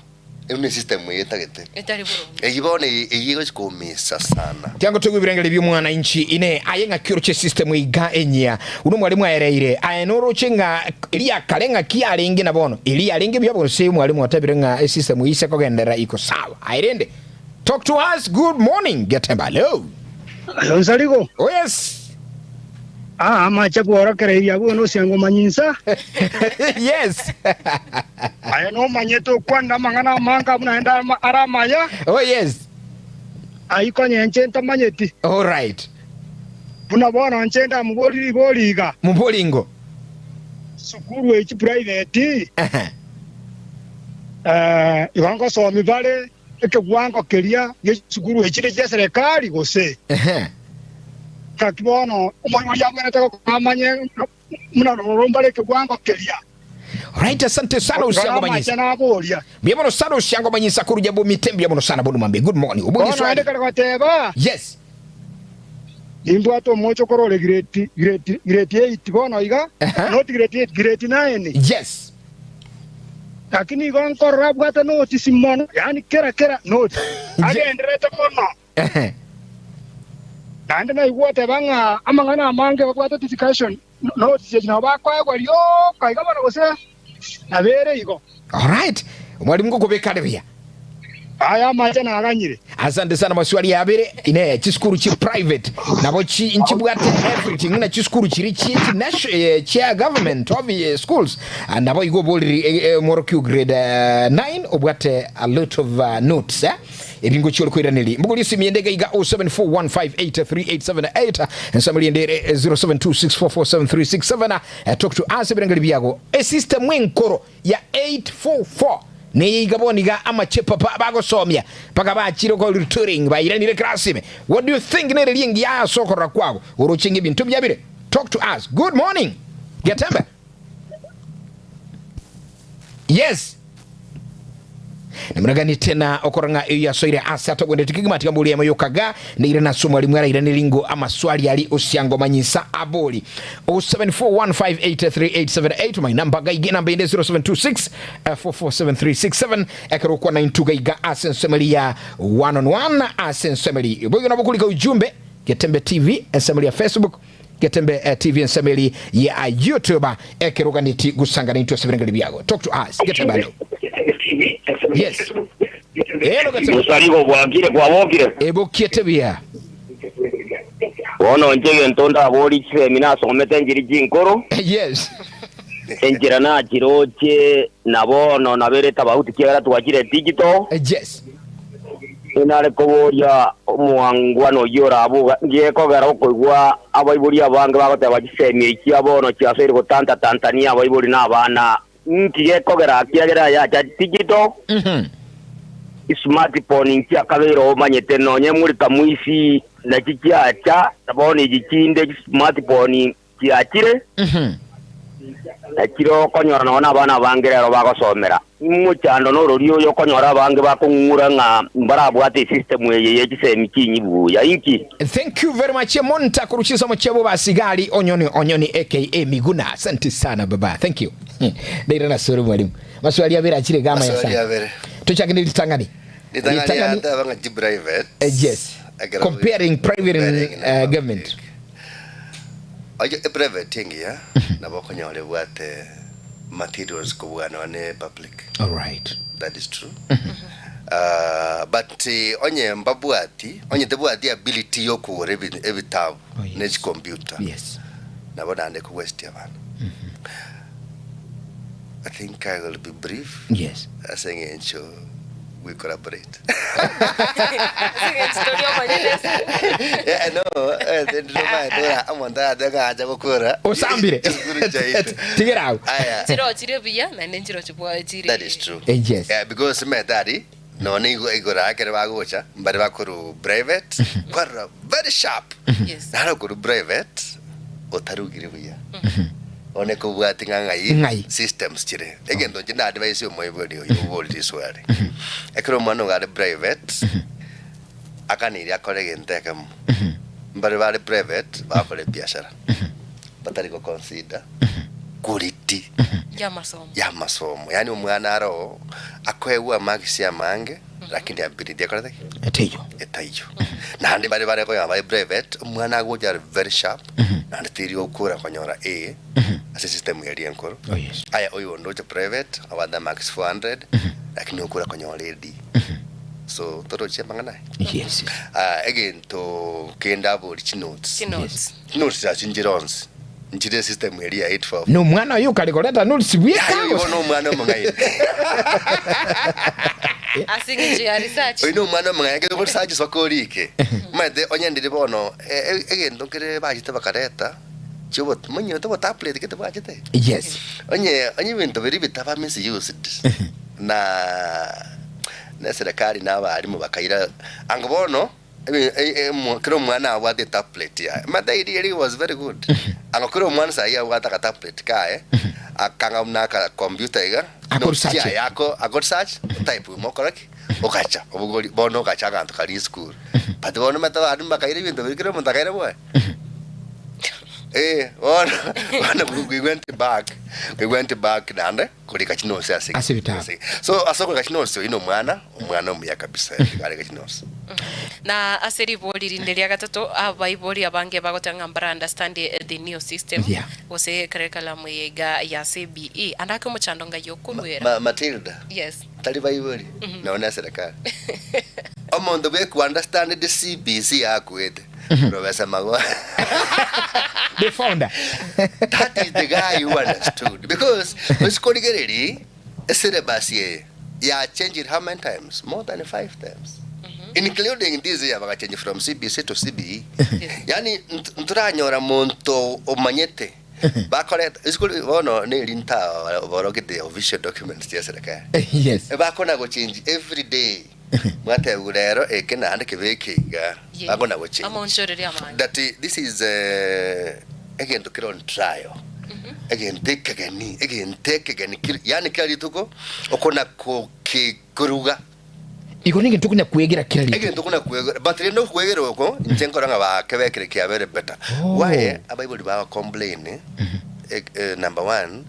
ero ne system eye etagete. Etari boronge. Eyio bono eyio egochi koumisa sana. Tiango toigwe ebirengererio bi'omwananchi ine aye ng'aki oroche system iga enyia buna omwalimu aereire aye noroche ng'a eria kare ng'aki yarenge na bono eria yarenge buya gose omwalimu otebire ng'a esystem eye ise kogenderera iko sawa aye rende Talk to us good morning Getemba hello. Aye onsarigo. Oh yes. Aa amache kworokereirie abwo nosiango manyinsa. Yes. Aye nomanyete okwanire amang'ana amange abwo naende are amaya. Oh yes. Ayio konya inche ntamanyeti. All right. Buna bono inche ndamoborie ribori iga. Mobori ingo. Sukuru echi private. Igo ngosomi bare Ekegwango keria gi'echisukuru echi ne chi'eserekari gose? Gaki bono omoibori abwenerete gokora amanye buna roro mbare ekegwango keria. Right, asante sana Igo usiango namache manyisa. naboria. Mbuya mono sana usiango manyisa koruja bomite mbuya mono sana bono mambe. Good morning. Obonge Bono naende swali. kare goteba, Yes. Nimbwate omochokoro ore grade, grade, grade eight bono iga, not grade eight, grade nine. Yes. Gaki nigo nkorora abwate notice mono, yaani kera kera notice, agendererete mono. Naende naigwa oteba ng'a amang'ana amange babwate notification, notice echi nabo bakoegwa rioka iga bono gose nabere igo. Alright. Mwalimu ngokobeka are buya. Aya amache naganyire. Asante sana maswali ya abere ine chisukuru chi private nabo chi nchibwate everything ng'ina chisukuru chiri chi chi nation eh, chia government of eh, schools Ah, nabo igo oboriri eh, eh, omworokia grade 9 obwate a lot of uh, notes eh ebingo chiori koiraneri mbuguri esimi ende iga iga 0741583878 ensemo ende ere 0726447367 eh, talk to us ebirengeri biago esystem enkoro ya 844 neye iga bono iga amachepapa bagosomia mpaka bachire gokora retouring bairanire class ime what do you think nere ringiya ase okorora kwago oroche ng'a ebinto biabire talk to us good morning Getembe yes Namuna tena okora ng'a eyo yasoire ase atogwenereti kegima tiga mbori emo yokaga neirana ase omwalimu arairaneri ngo amaswali ari osiango manyisa abori 0741583878 my number gaige namba ende 0726 447367 ekero okwana intwe gaiga ase ensemeri ya one on one ase ensemeri boigo nabo okorika ujumbe Getembe TV ensemeri ya Facebook Getembe eh, TV ensemeri ya YouTube ekero oganeti gosangana intwe ase ebirengeri biago talk to us Getembe hello yes hello Getembe Mosarigo bwakire kwabokire. ebokiete buya Bono inche egento ndabori chisemi nasomete nchiri chinkoro, yes enchera nachiroche na bono nabere tabauti kiagera twachire digital, yes Inare koboria omwangwana oyio oraboga, ngekogera okoigwa abaibori abange bagoteba chisemi echi chia bono chiasoire gotanta-tantania abaibori na abana. Nki gekogera kiagera yacha digital, ismartphone nchiakabeire omanyete nonye muri kamwisi nachi chiacha, na bono echi chinde chismartphone chiachire. Nakiro okonyora nonya nabana abange rero bagosomera mochando norori oyo okonyora abange bakong'ung'ura ng'a mbarabwate esystem eye ye chisemi chinyi buya. Inki? Thank you very much Monta kuruchiza mochebo basigari onyoni onyoni aka Miguna. Asante sana baba. Thank you. Ndaira na soro mwalimu. Maswali abere achire gama ya Maswali sana. abere. Tuchake ni litangani. Ritang'ani yateba ng'a chiprivate Yes. ekero Comparing private and comparing na public. government. Oye eprivate engiya nabo okonyora ebwate materials kobua nonya ne public. All right. That is true. Ah, but eh, onye mbabwati onye tebwati ability yokogora ebi- ebitabu Oh, yes. ne chicomputer Yes. nabo naende kowestia abana. I think I will be brief Yes. ase eng'encho we collaborate. Ase tori omonyene ase. Yeah, no, eh, ndinomaete ora omonto arate ng'acha gokora Osambire. Chisukuru chiaito. Tigera agwo. Aya. Chiro chire buya naende nchiro chibwa chire. That is true. Eh, yes. Yeah, because mete ari nonye igo igoro ekero bagocha mbare bakorwa private kwarora very sharp. Yes. Naro korwa private otarugire buya. One kobwati ng'a ng'ai Ng'ai. systems chire. Egento inche na advise omoibori oyo obori riswari. Ekero omwana ogo are private akanire akore egento ekemo. Mbare bare private bakore ebiashara. Batari go consider quality Y'amasomo. y'amasomo. Yaani omwana aro akoegwa marks amange lakini ability akorete ki? Eteiyo. Etaiyo. Naende bare bare koyama bare private omwana agocha are very sharp naende teri okora konyora A ase system eria enkoro. Oh yes. Aya oyo onde ocha private abwate marks 400 lakini okora konyora a D. So toroche amang'ana aya. Yes. Ah, egento kende abori chinotes. Chinotes. Chinotes achi nchire onsi. Nchire system eria ya 844. No mwana oyo okare koreta notes bweka. Aye oyo bono omwana omong'aini. Ase eng'encho ya research. Oyo nomwana omong'aini ekero oko research soka orike. Omanyete onye ndiri bono egento nkere bachete bakareta chiobot monyete obotablet gete bwachete. Yes. Onye onye ebinto biria bitaba misused na na eserekari na abalimu bakaira ango bono ebi- e- e- mo- kera omwana abwate etablet yaye omanyete idea eria was very good ango kera omwana sahi abwate akatablet kaye akang'a buna aka computer iga Ako notes research. chiaye ako ako research otype ime okore ki ogacha obogori bono ogacha aganto karia esukuru but bono omanyete abalimu bakaira ebinto biria kera omonto akaira bwoye. Eh, bono bono we went back we went back naende korika chinosi ase Ase ebitabu. ase- so ase okorika chinosi oyio na omwana omwana omuya kabisa iga arike chinosi. Na ase ribori rinde ria gatato abaibori abange bagoteba ng'a mbara understand the new system Yeah. gose curriculum eye iga ya CBE ande ake omochando ngai okoruera. Ma, Matilda Yes. tari baibori nonye na eserekari Omonto bwe understand the CBC akwete Professor Magoha The founder. that is the guy who understood because osikorigereri syllabus ye ya changed how many times more than five times including this year bagachange from CBC to CBE yani nturanyora monto omanyete bakoreta isikuri bono neri nta borogete official documents chia serikali Yes. bakona gochange every day mwatebwa rero eke naende kebe eke iga Ye. bakona gochange Amaonchoreria amange. that eh, this is eh, egento kere on trial egento ekegeni egento ekegeni kiri- yani kila rituko okona koruga Igo nigento konya kwegera kila rituko. egento kona kwegera but rende okwegera oko inche nkora ng'a bakebekire kiabere better Oh. why abaibori bago complain eh, eh, number one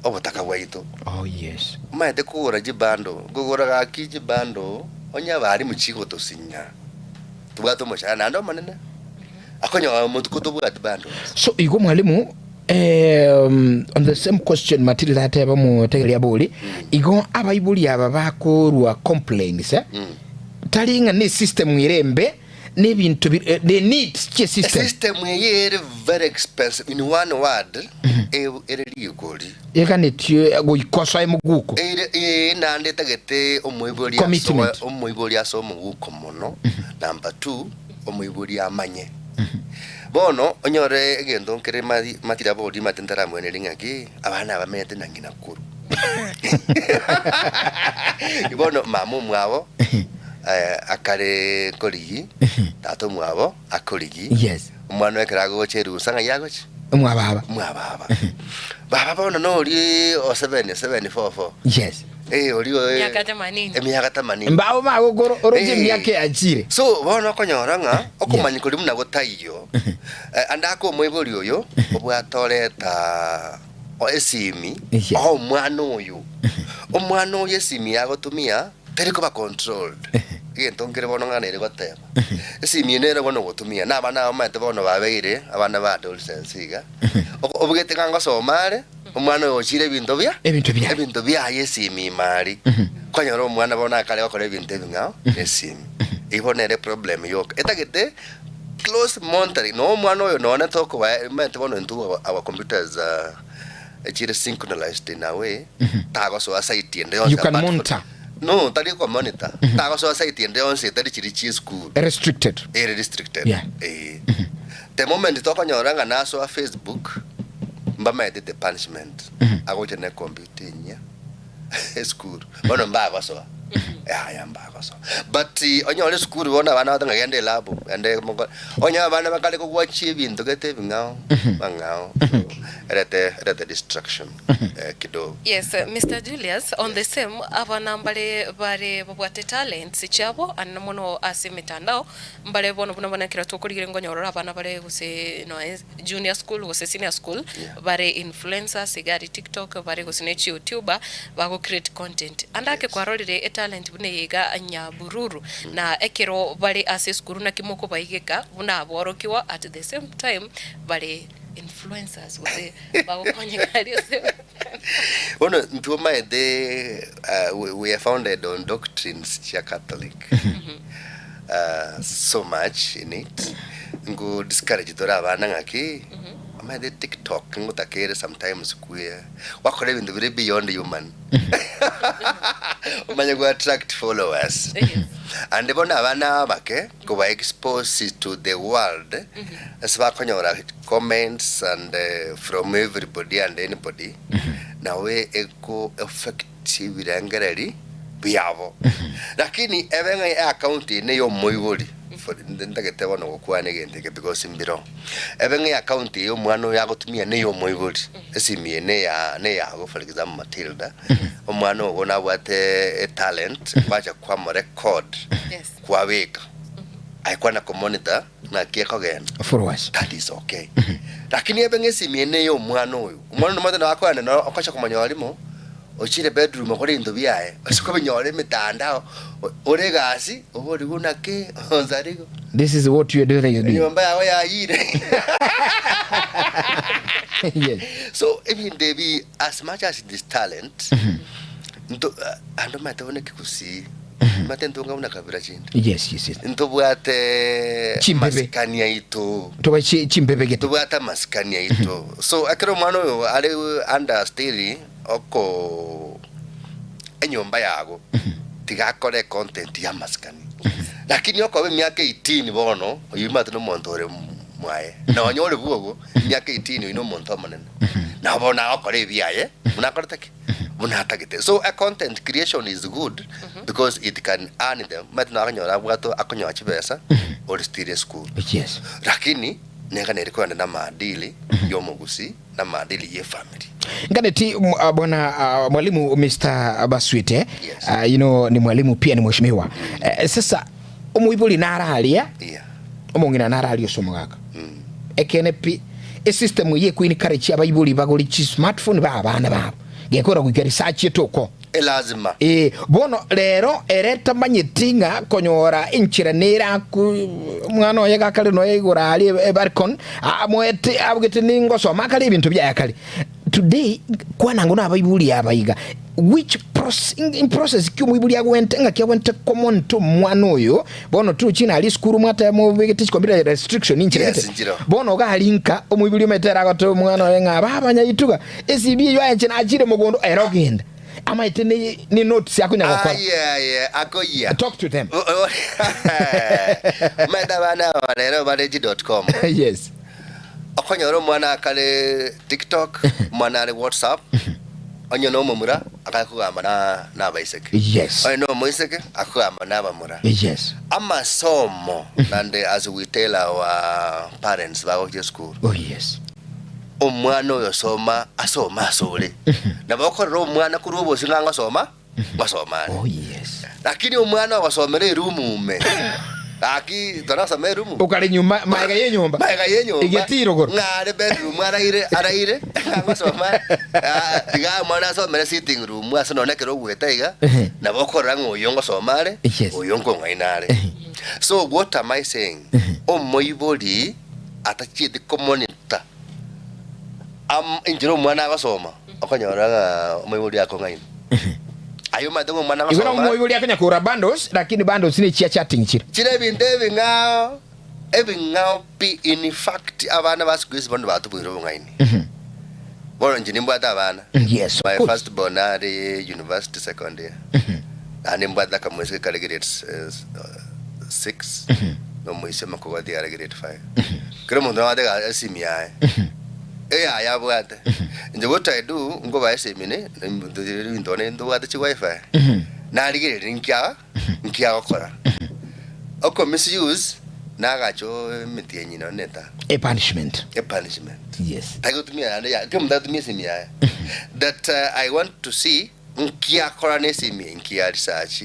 obotaka bwaito Oh yes. Omanyete kogora chibando, nkogora gaki chibando onye abarimu chigotosinya tobwate omoshahara naende omonene akonyora omotuko tobwati bundles. So igo mwalimu um, on the same question Matilda ateba motegeria bori igo abaibori aba bakorwa complaints eh? Tari ng'a ne system ere embe nebinto bi- eh, they need chie system. System eye ere very expensive in one word e- ere rigori Eganetie goikosoa emoguko. Ere ee naende etagete omoibori asoe Commitment. omoibori ase omoguko mono number two omoibori amanye bono onyore egento nkere mari matira bori mate ntaramweneri ng'aki abana aba bamenyete na ng'ina koro bono mama omwabo eh, akare korigi tata omwabo akorigi Yes. omwana oyo ekero agocha erusa ng'ai agocha Mwababa. mwababa baba bono nori o 7 7 4 4 Yes. eh ori o Emiaka themanini. emiaka themanini Mbao magokoro oroche Eh. emiaka yachire. So bono okonyora ng'a okomanya koria buna gotaiyo eh, ande ake omoibori oyo obwate oreta o esimi Yes. oa omwana oyo omwana oyo esimi yagotumia teri koba controlled. Egento nkere bono ng'a nere goteba, esimi eye nere bono ogotumia, na abana aba omanyete bono babeire abana ba adolescence iga, oko obegete ng'a ngosoma are, omwana oyo ochire ebinto bia Ebinto biaye. ebinto biaye esimi ime aria. Kwanyora omwana bono akare gokora ebinto ebing'ao na esimi. Eyio bono nere eproblem yoka. Etagete close monitoring, nonya omwana oyo nonya tokoba omanyete bono intwe our our computers are echire synchronized in a way, tagosoa site ende yonsi You can apart from- monitor. No, tari komonitor. Tagosoa site ende yonsi etari chiri chie esukuru. Restricted. Ere restricted. Yeah. Eh. The moment tokonyora ng'a nasoa Facebook, mbamaete the punishment. Agocha ne computer enyia esukuru. Bono mbagosoa. Yaya mbagosoa. But eh, onyore esukuru bono abana bagoteba ng'a genda elab, genda moko- onye abana bakare kogwachia ebinto gete ebing'ao, bang'ao. So, erete erete distraction eh, kidogo. Yes, Mister Julius, on the same, abana mbare bare babwate talents chiabo ande mono ase emetandao, mbare bono buna bono ekero tokorigereria nkonyorora abana bare gose noe junior school gose senior school, Yeah. bare influencers iga aria tiktok, bare gose ne chiyoutube, bago create content. Ande ake Yes. kwarorire etalent buna eye iga Nyabururu, na ekero bare ase esukuru naki mokobaigeka buna aborokigwa at the same time bare influencers gose bagokonyeka aria ase Bono intwe omanyete uh, we, we are founded on doctrines chia Catholic uh, so much in it ngo discourage tore abana ng'aki omanyete TikTok ngotakere sometimes kwe wakora ebinto bire beyond human omanye go attract followers Yes. ande bono abana abake koba expose to the world ase bakonyora comments and from everybody and anybody nawe eko affect ebirengereri biabo lakini ebe ng'a eaccount eye neya omoibori for ntagete bono gokwana egento eke because mbiro ebe ng'a eaccount eye omwana oyo agotumia neya omoibori esimi eye neya neyago for example Matilda omwana ogo nabwate etalent gwacha kwamorecord Yes. kwabeka aye kwana komonitor naki ekogenda Followers. that is okay lakini ebe ng'esimi eye neye omwana oyo omwana nomanyete nabo akoenda noro okocha komonyora rimo ochire bedroom okore ebinto biaye ase kobinyora emitandao o- ore egasi oborigwe naki onsarigo This is what you are doing. you doing. enyomba yago yayire yes. so ebinto ebi as much as it is talent nto ande omanyete buna ekegusii Omanyete ntonga buna kabira chinde. Yes, yes, yes. Ntobwate Chimbebe. amasikani aito. Toba chi- chimbebe gete. Ntobwate amasikani aito. So ekero omwana oyo are under still oko enyomba yago tiga akore content ya amasikani. Lakini okoba emiaka 18 bono oyio omanyete na omonto ore mwaye. Nonya ore bwogo emiaka 18 oyio na omonto omonene. Nabo bono agokora ebiaye buna akorete ki? Buna atagete. So a content creation is good because it can earn them. Omanyete nakonyora abwate akonyora chibesa ore still esukuru. Yes. Lakini niga nere kogenda na maadili ya omogusii na maadili ya efamiri. Nganeti bwana mwalimu Mr. Baswete Yes. you know, ni mwalimu pia ni mheshimiwa. Sasa omoibori nararia Yeah. omong'ina nararia ase omogaka Ekeene pi, esystem eye ekoencourage abaibori bagore chismartphone bae abana babo. Gekora goika research etoko. Elazima. Ee, bono rero ere tamanyeti ng'a konyora enchera nere aku omwana oye gakare noyo igoro aria ebalcony amoete abugete ningosoma akare ebinto biaye akare. Today kwana ang'o nabaibori aba iga which proce in process ki omoibori agwente ng'aki agwente komonto omwana oyo bono tochi nari esukuru mwateba mobegete chikompyuta restriction inchera Yes, gete nchiro. bono iga aria nka omoibori omanyete ere agoteba omwana oye ng'a baba nyaituga ecv eywo aye inche nachire mogondo ere ogenda amaete ne ne notes akonya gokora Aye aye akoyia. Talk to them. Omanyete abana aba rero bare chi dot com. Yes. Okonyora omwana akare tiktok, omwana are whatsapp, onye na omomura akagamba na nabaiseke. Yes. Onye na omoiseke akogamba na abamura. Yes. Amasomo nande as we tell our parents bagochia esukuru. Oh yes. Omwana oyo soma asome asore. Nabo okorora omwana korwa obosio ng'a ngosoma, ngosoma are. Oh yes. Lakini omwana ogosomera eroom ime. Gaki torasoma erumu. Okare nyuma maega y'enyomba. Maega y'enyomba. Egetii rogoro. Ng'are bedroom araire araire ng'agosoma ah, tiga omwana asomere sitting room ase nonye ekero ogoeta iga Ehe. nabo okorora ng'a oyo ngosoma are Yes. oyo nkong'aina are. So what am I saying? Omoibori atachieti komonitor am inchera omwana agosoma okonyora ng'a omoibori akong'aina. Aye omanyete ng'a omwana Igo nabo agosoma omoibori akonya kogora bundles lakini bundles ne chia chatting chire. Chire ebinto ebing'ao ebing'ao pi in fact abana ba siku hizi bono batoboire obong'aini. Bono inche nimbwate abana. Yes, of My course. first born are university second year. Naende nimbwate akamoiseke kare grade 6 na omoisia omokogoti are grade 5. Kera omonto nabwate esimi yaye. Eyaye abwate. Inche what I do, nkobaa esimi ne, ebinto bono ntobwate chi wifi, narigereria nkia nki agokora. Oko misuse, nagacha emetienyi nonye na etano. A punishment. A punishment. Yes. Tagotumia naende ya, kera omonto agotumia esimi yaye. That I want to see nki akora na esimi eye, nki a research,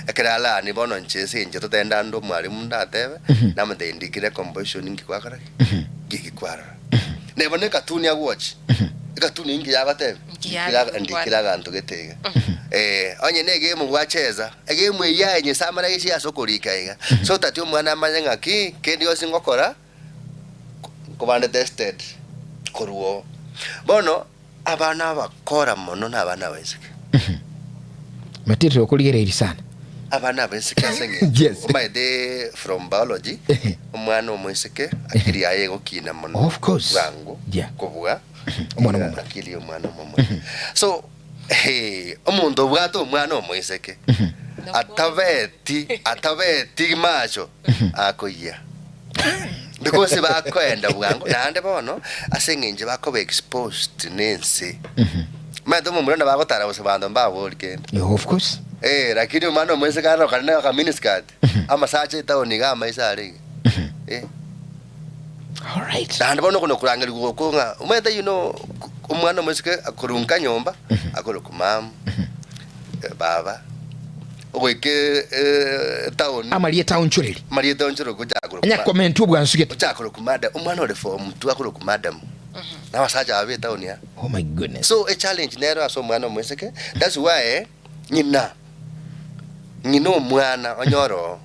ekero araranie bono inche ase inche totende ande omwalimu ndatebe, namotebia ndikire composition nki gwakora ki? Nki eki kwarora. Neba ne ekatuni agwochi, ekatuni eyio nki yagoteba? Nki yarenge Ndikire aganto gete iga. Eh, onye ne egemu gwachesa, egemu eyio aye Nyasae amare gechie ase okorika iga. So that omwana amanye ng'aki, kende gionsi ngokora, nkobande tested korwa oo. Bono, abana abakora mono na abana abaiseke. Matete okorigereiri sana. Abana abaiseke ase eng'encho Yes. omanyete from biology, omwana omoiseke akili yaye egokina mono Of course. bwango Yeah. kobua Omwana omomura. akili ya omwana omomura. So eh, omonto obwate omwana omoiseke atabeti atabeti macho akoyia because bakoenda bwango naende bono ase eng'encho bakoba exposed na ense. Omanyete omomura nabo agotara gose banto mbabori kende. Yeah, of course. Eh, lakini omwana omoiseke arorokane na aka miniskirt, amasacha etown iga amaiso are iga. Eh. All right. Naende bono okona korangerigwa oko ng'a omanyete you know, omwana omoiseke akorunka nyomba, akorokwa mum, baba, ogoika etown, Amarieta aonchoreri. amarieta aonchoreri gochaka korokwa Anya comment obwansugete. gochaka korokwa madam, omwana ore form two akorokwa madam, na abasacha aba be etown aa. Oh my goodness. So echallenge nero ase omwana omoiseke, that's why ng'ina, ng'ina omwana onyore oo,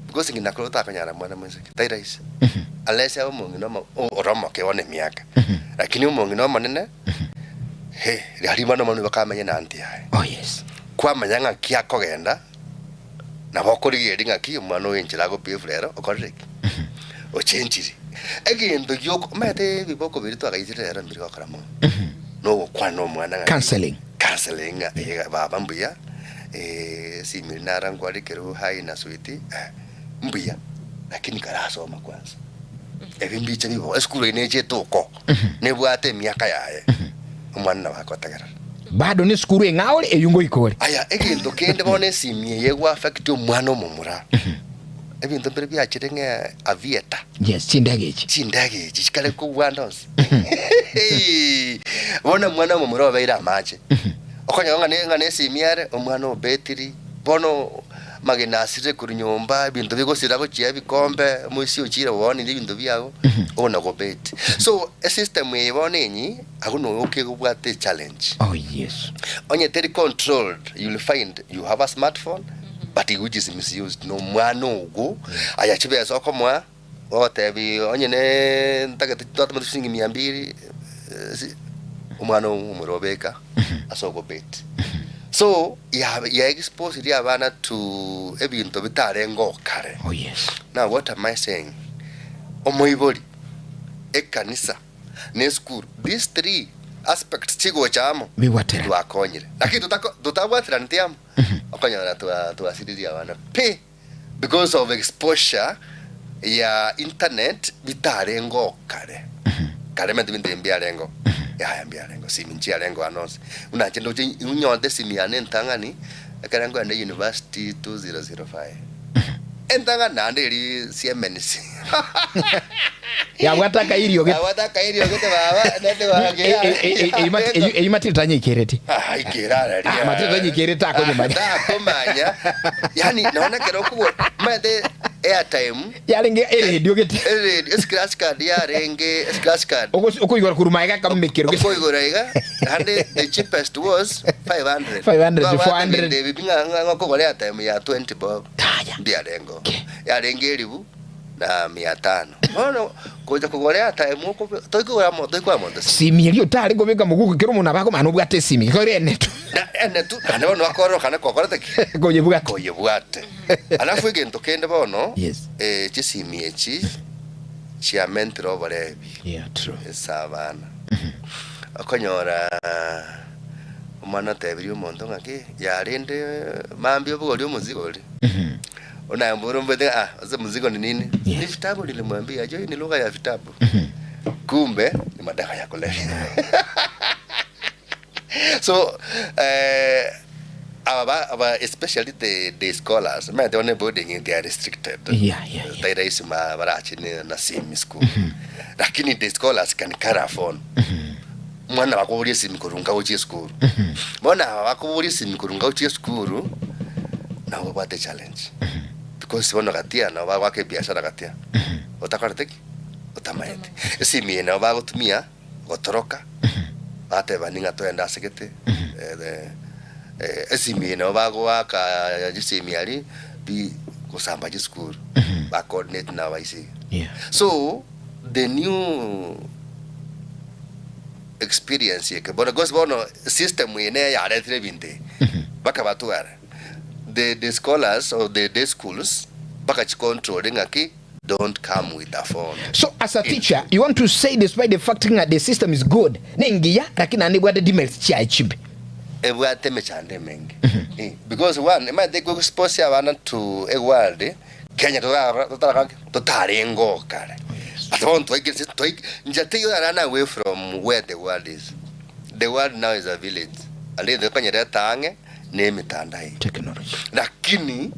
because ng'ina kore otakonyara mwana moiseke, tari rahisi, unless abe omong'ina omo ore omoke bono emiaka, lakini omong'ina omonene, he, riaria bono omwana oyio bakamenya na aunty yaye. Oh yes. Kwamanya ng'aki akogenda, nabo okorigereria ng'aki omwana oyo enchera ago behave rero, okorire ki? Ochenchiri. Egento gioko omanyete ebiboko biria twagaisire rero mbiri gokora mono, nogokwana omwana ng'aki. Counseling. Counseling ng'a eh baba mbuya, esimiri nara nkwarikere hi na sweet, mbuya, lakini karasoma kwanza. Ebi mbiche bibo, esukuru eye neche etoko, nebwate emiaka yaye, omwana nabo agotegerera. Bado nesukuru eng'ao ore eyio ngoika ore. Aya, egento kende bono esimi eye egwa affect omwana omomura, ebinto mbire biachire ng'a aviator. Yes, chindege echi. Chindege echi chikare kogwa ande onsi. Bono omwana omomura obeire amache. Okonyora ng'a ne ng'a nesimi ere, omwana obetiri, bono amagena asirire korwa nyomba, ebinto bigosira gochia ebikombe, omoisia ochire oonirie ebinto biago, ogo gobeti. So, esystem eye bono enyi, agwo noyo okegobwate echallenge. Oh yes. Onye teri controlled, you'll find you have a smartphone, but which is misused na omwana ogo, aya chibesa okomoa, ogotebi onye ne ntagete twatomete shilingi mia mbili, eh, si- omwana omomura obeka ase ogobeti. So, ya ya exposed abana to ebinto bitarenge okare. Oh yes. Now what am I saying? Omoibori, ekanisa, na esukuru, these three aspects chigocha amo, Bibwatera. twakonyire. Lakini totako totabwateraneti amo, okonyora twa twasiririe abana pi because of exposure ya internet bitarenge okare. Kare mento ebinto ebi mbiarengo, yaya mbiarengo, simi nchiarengo ano onsi. Buna inche ndoche nyorete esimi yane entang'ani, ekero nkoenda university 2005. Entang'ani naende eria Siemens. Yabwate akairio gete. Yabwate akairio gete baba, network E- e- e- e- eyio mati- eyio- eyio matiri tanyaikereti. Ah, ikera raria. Ah, matiri tanyaikereti takomanya. Takomanya. Yani naona ekero okobua, omanyete. Airtime Yarenge eredio gete. Eredio, escratch card yarenge escratch card. Ogosi- Okoigora korwa maega akamekero gete. Okoigora iga, naende the cheapest was 500. 500, Twabwate 400. ebinto ebi ng'a ng'a okogora airtime ya 20 bob. Taya. Mbiarengeo. Okay. Yarenge elifu na mia tano. Bono gocha kogora airtime okobe toikogora mo toikoa monto simi. Simi eria otare kobeka moguko kera omonto nabo akomanya nobwate esimi igo ere enetu. Na enetu naende bono bakororokana kwakorete ki? Koyebwata. Koyebwate. Alafu egento kende bono Yes. eh, chisimi echi chiamentire oborebi Yeah, true. ase abana. Okonyora omwana otebirie omonto ng'aki yarende mambia obogorie omozigo oria. Onambora omboete ng'a ah, ase mzigo ni nini? Yes. Ni vitabu nilimwambia, ajua hii ni lugha ya vitabu. Kumbe ni madawa ya kulevya. So eh, aba ba- aba especially the the scholars omanyete bono eboarding they are restricted. Yeah, yeah, yeah. Tai rahisi ma barache ne- na simi school. Lakini the scholars can carry a phone. Mwana bakoboria esimi korwa nka gochia esukuru. Bono aba bakoboria esimi korwa nka gochia esukuru, nabo babwate echallenge. Because bono gatia nabo bagoaka ebiashara gatia. Otakorete ki? Otamaeti. Esimi eye nabo bagotumia gotoroka, batebani ng'a toende ase gete, esimi eye nabo bagoaka chisimi aria bi gosamba chisukuru, ba coordinate na abaiseke. Yeah. So the new experience eke bono because bono system eye neye yaretire ebinto ebi bakabatwara the the scholars or the day schools bakachicontrol ng'aki don't come with a phone So as a teacher, you want to say despite the fact ng'a the system is good, nengiya lakini naende ebwate demerits chiaye chimbe. Ebwate emechando emenge Eh, because one emanyete ekwe expose abana to a world Kenya totara totara totarenge oo kare. But bono twaikire ase twaik inche teiyo run away from where the world is. The world now is a village. Aria egento gekonyereta ang'e na emetandao eye. Technology. Lakini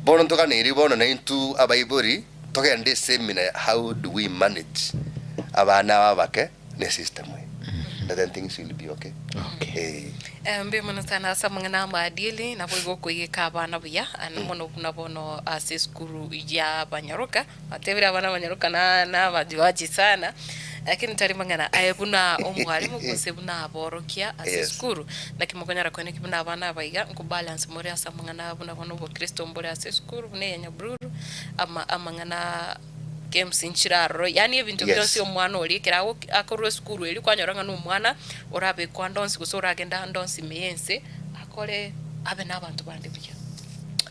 bono ntoganeiri bono naintwe abaibori togende esemina ya how do we manage abana aba abake ne system eye. Then things will be okay. Okay. Eh. Eh, mbuya mono sana ase amang'ana amaadili, naboigo okoigeka abana buya, ande mono buna bono ase esukuru ya abanyaroka, batebire abana abanyaroka na na abajuaji sana, lakini tari mang'ana aye buna omwalimu gose buna aborokia ase Yes. esukuru, naki mokonyara koenekia buna abana aba iga nkobalance more ase amang'ana buna bono obokristo mbore ase esukuru buna eya Nyabururu, ama amang'ana games nchire aroro, yaani ebinto Yes. bionsi omwana oria ekero ago akorwa esukuru eria kwanyora ng'a na omwana orabekwe ande onsi gose oragende ande onsi ime ya ense, akore abe na abanto bande buya.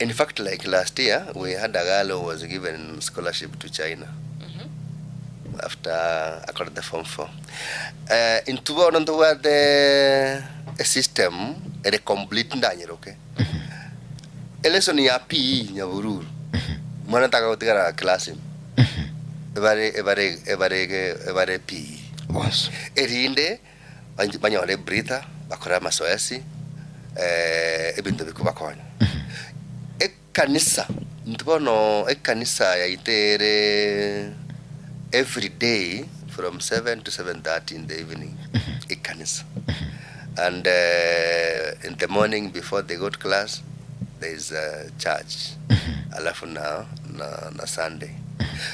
In fact, like last year, we had a girl who was given scholarship to China after akorete form 4. Eh, intwe bono ntobwate esystem ere complete ndanyeroke. Elesson ya PE Nyabururu, mwana tagotigara class ime, ebare ebare ebare ebare PE. Bonsi. Erinde banch- banyore ebreather, bakore amasoesi, ebinto bikobakonya. Ekanisa, intwe bono ekanisa yaito ere every day from 7 to 7:30 in the evening, ekanisa. And in the morning before they go to class, there is a church. Alafu na, na, na Sunday.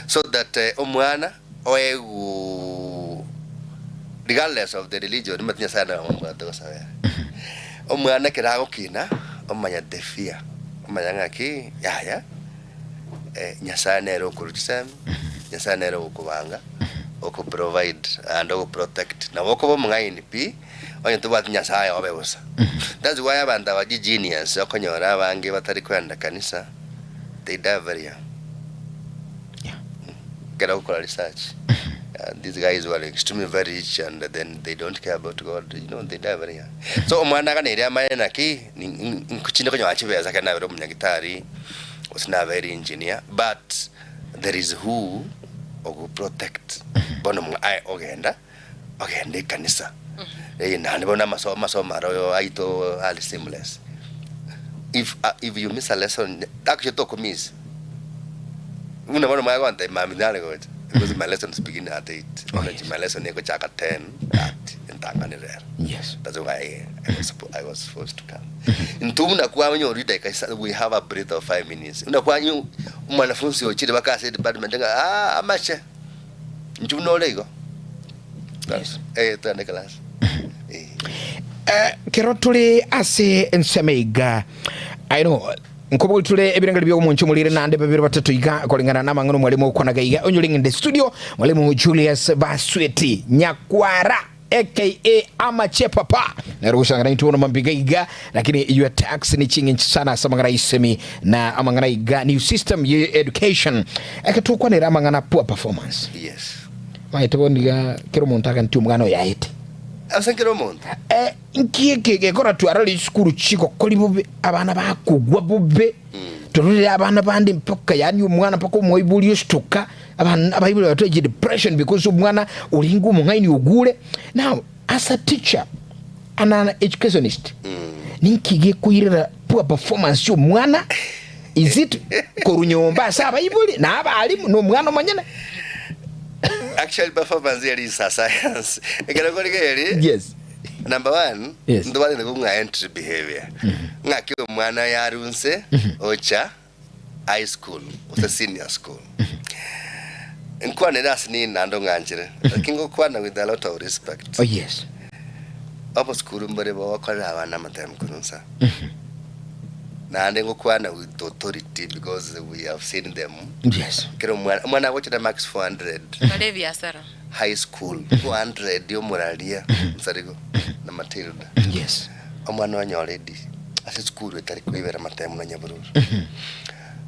So that omwana oegwe regardless of the religion, omanyete Nyasaye nere omobwate gosabera. Omwana ekero agokina, omanya the fear, omanya ng'aki yaya, Nyasaye nere okorwa chisemi, Nyasaye nere ogokobanga, okoprovide and ogoprotect. Nabo okoba omong'aini pi, onye tobwati Nyasaye obe bosa. That's why abanto aba chigenius okonyora abange batari koenda kanisa, they die very young. Yeah. Ekero ogokora research, these guys were extremely very rich and then they don't care about God, you know, they die very young. So omwana aganeire amanye naki, nchinde konyora chibesa ekero nabere omonyagitari, gose nabere engineer, but there is who ogoprotect. Bono mwa aye ogenda, ogenda ekanisa. Eh, naende bono amasomo amasomo aro aito are seamless. If if you miss a lesson, actually tokomiss. Buna bono mwaya gontebia mambia nare gocha. Because my lessons begin at 8. Oh, Yes. yes. My lesson egochaka 10 at entang'ani rero. Yes. That's why I was forced to come. Intwe buna kwamanya ori dakika isa we have a breath of 5 minutes. Buna kwanyu omwanafunzi ochire baka ase department ng'a ah amache. Inche buna ore igo. Yes. Eh twende class. Eh. Eh, kero tore ase ensemo iga I know nkobori tore ebirengeri bia omonche omorire nande babere batato iga koreng'ana na amang'ana omwalimu okwanaga iga onyore ng'ende studio mwalimu Julius Basweti Nyakwara aka Amache Papa nero gochangana intwe bono mambiga iga lakini your tax ni ching'encho sana ase amang'ana isemi na amang'ana iga new system ye education eke tokwanera amang'ana poor performance Yes. maete bono iga kera omonto agantie omwana oyo aete Ase nkere omonto. Eh, nki eke gekora twarora chisukuru chigokori bobe, abana bakogwa bobe, tororere abana bande mpaka yaani omwana mpaka omoibori ositoka, abana abaibori batwache depression because omwana orenge omong'aini ogure. Now as a teacher and an educationist, ninki gekoirera poor performance ya omwana? Is it korwa nyomba ase abaibori na abalimu na omwana omonyene? Actually performance eri is a science. Ekero korigereria Yes. number one Yes. ntobwate ng'a entry behavior. Ng'aki omwana yarwa nse ocha high school gose senior school. Nkwanere ase nini naende ong'anchire lakini ngokwana with a lot of respect. Oh yes. Obosukuru mbore bogokorera abana amatemu korwa nsa. Naende ngokwana with authority because we have seen them. Yes. Kera omwana omwana agocha na marks 400 Bare ebiasara. high school 400 omoraria msarigo na Matilda. Yes. Omwana onyore D ase esukuru etari koibera amatemu na Nyabururu.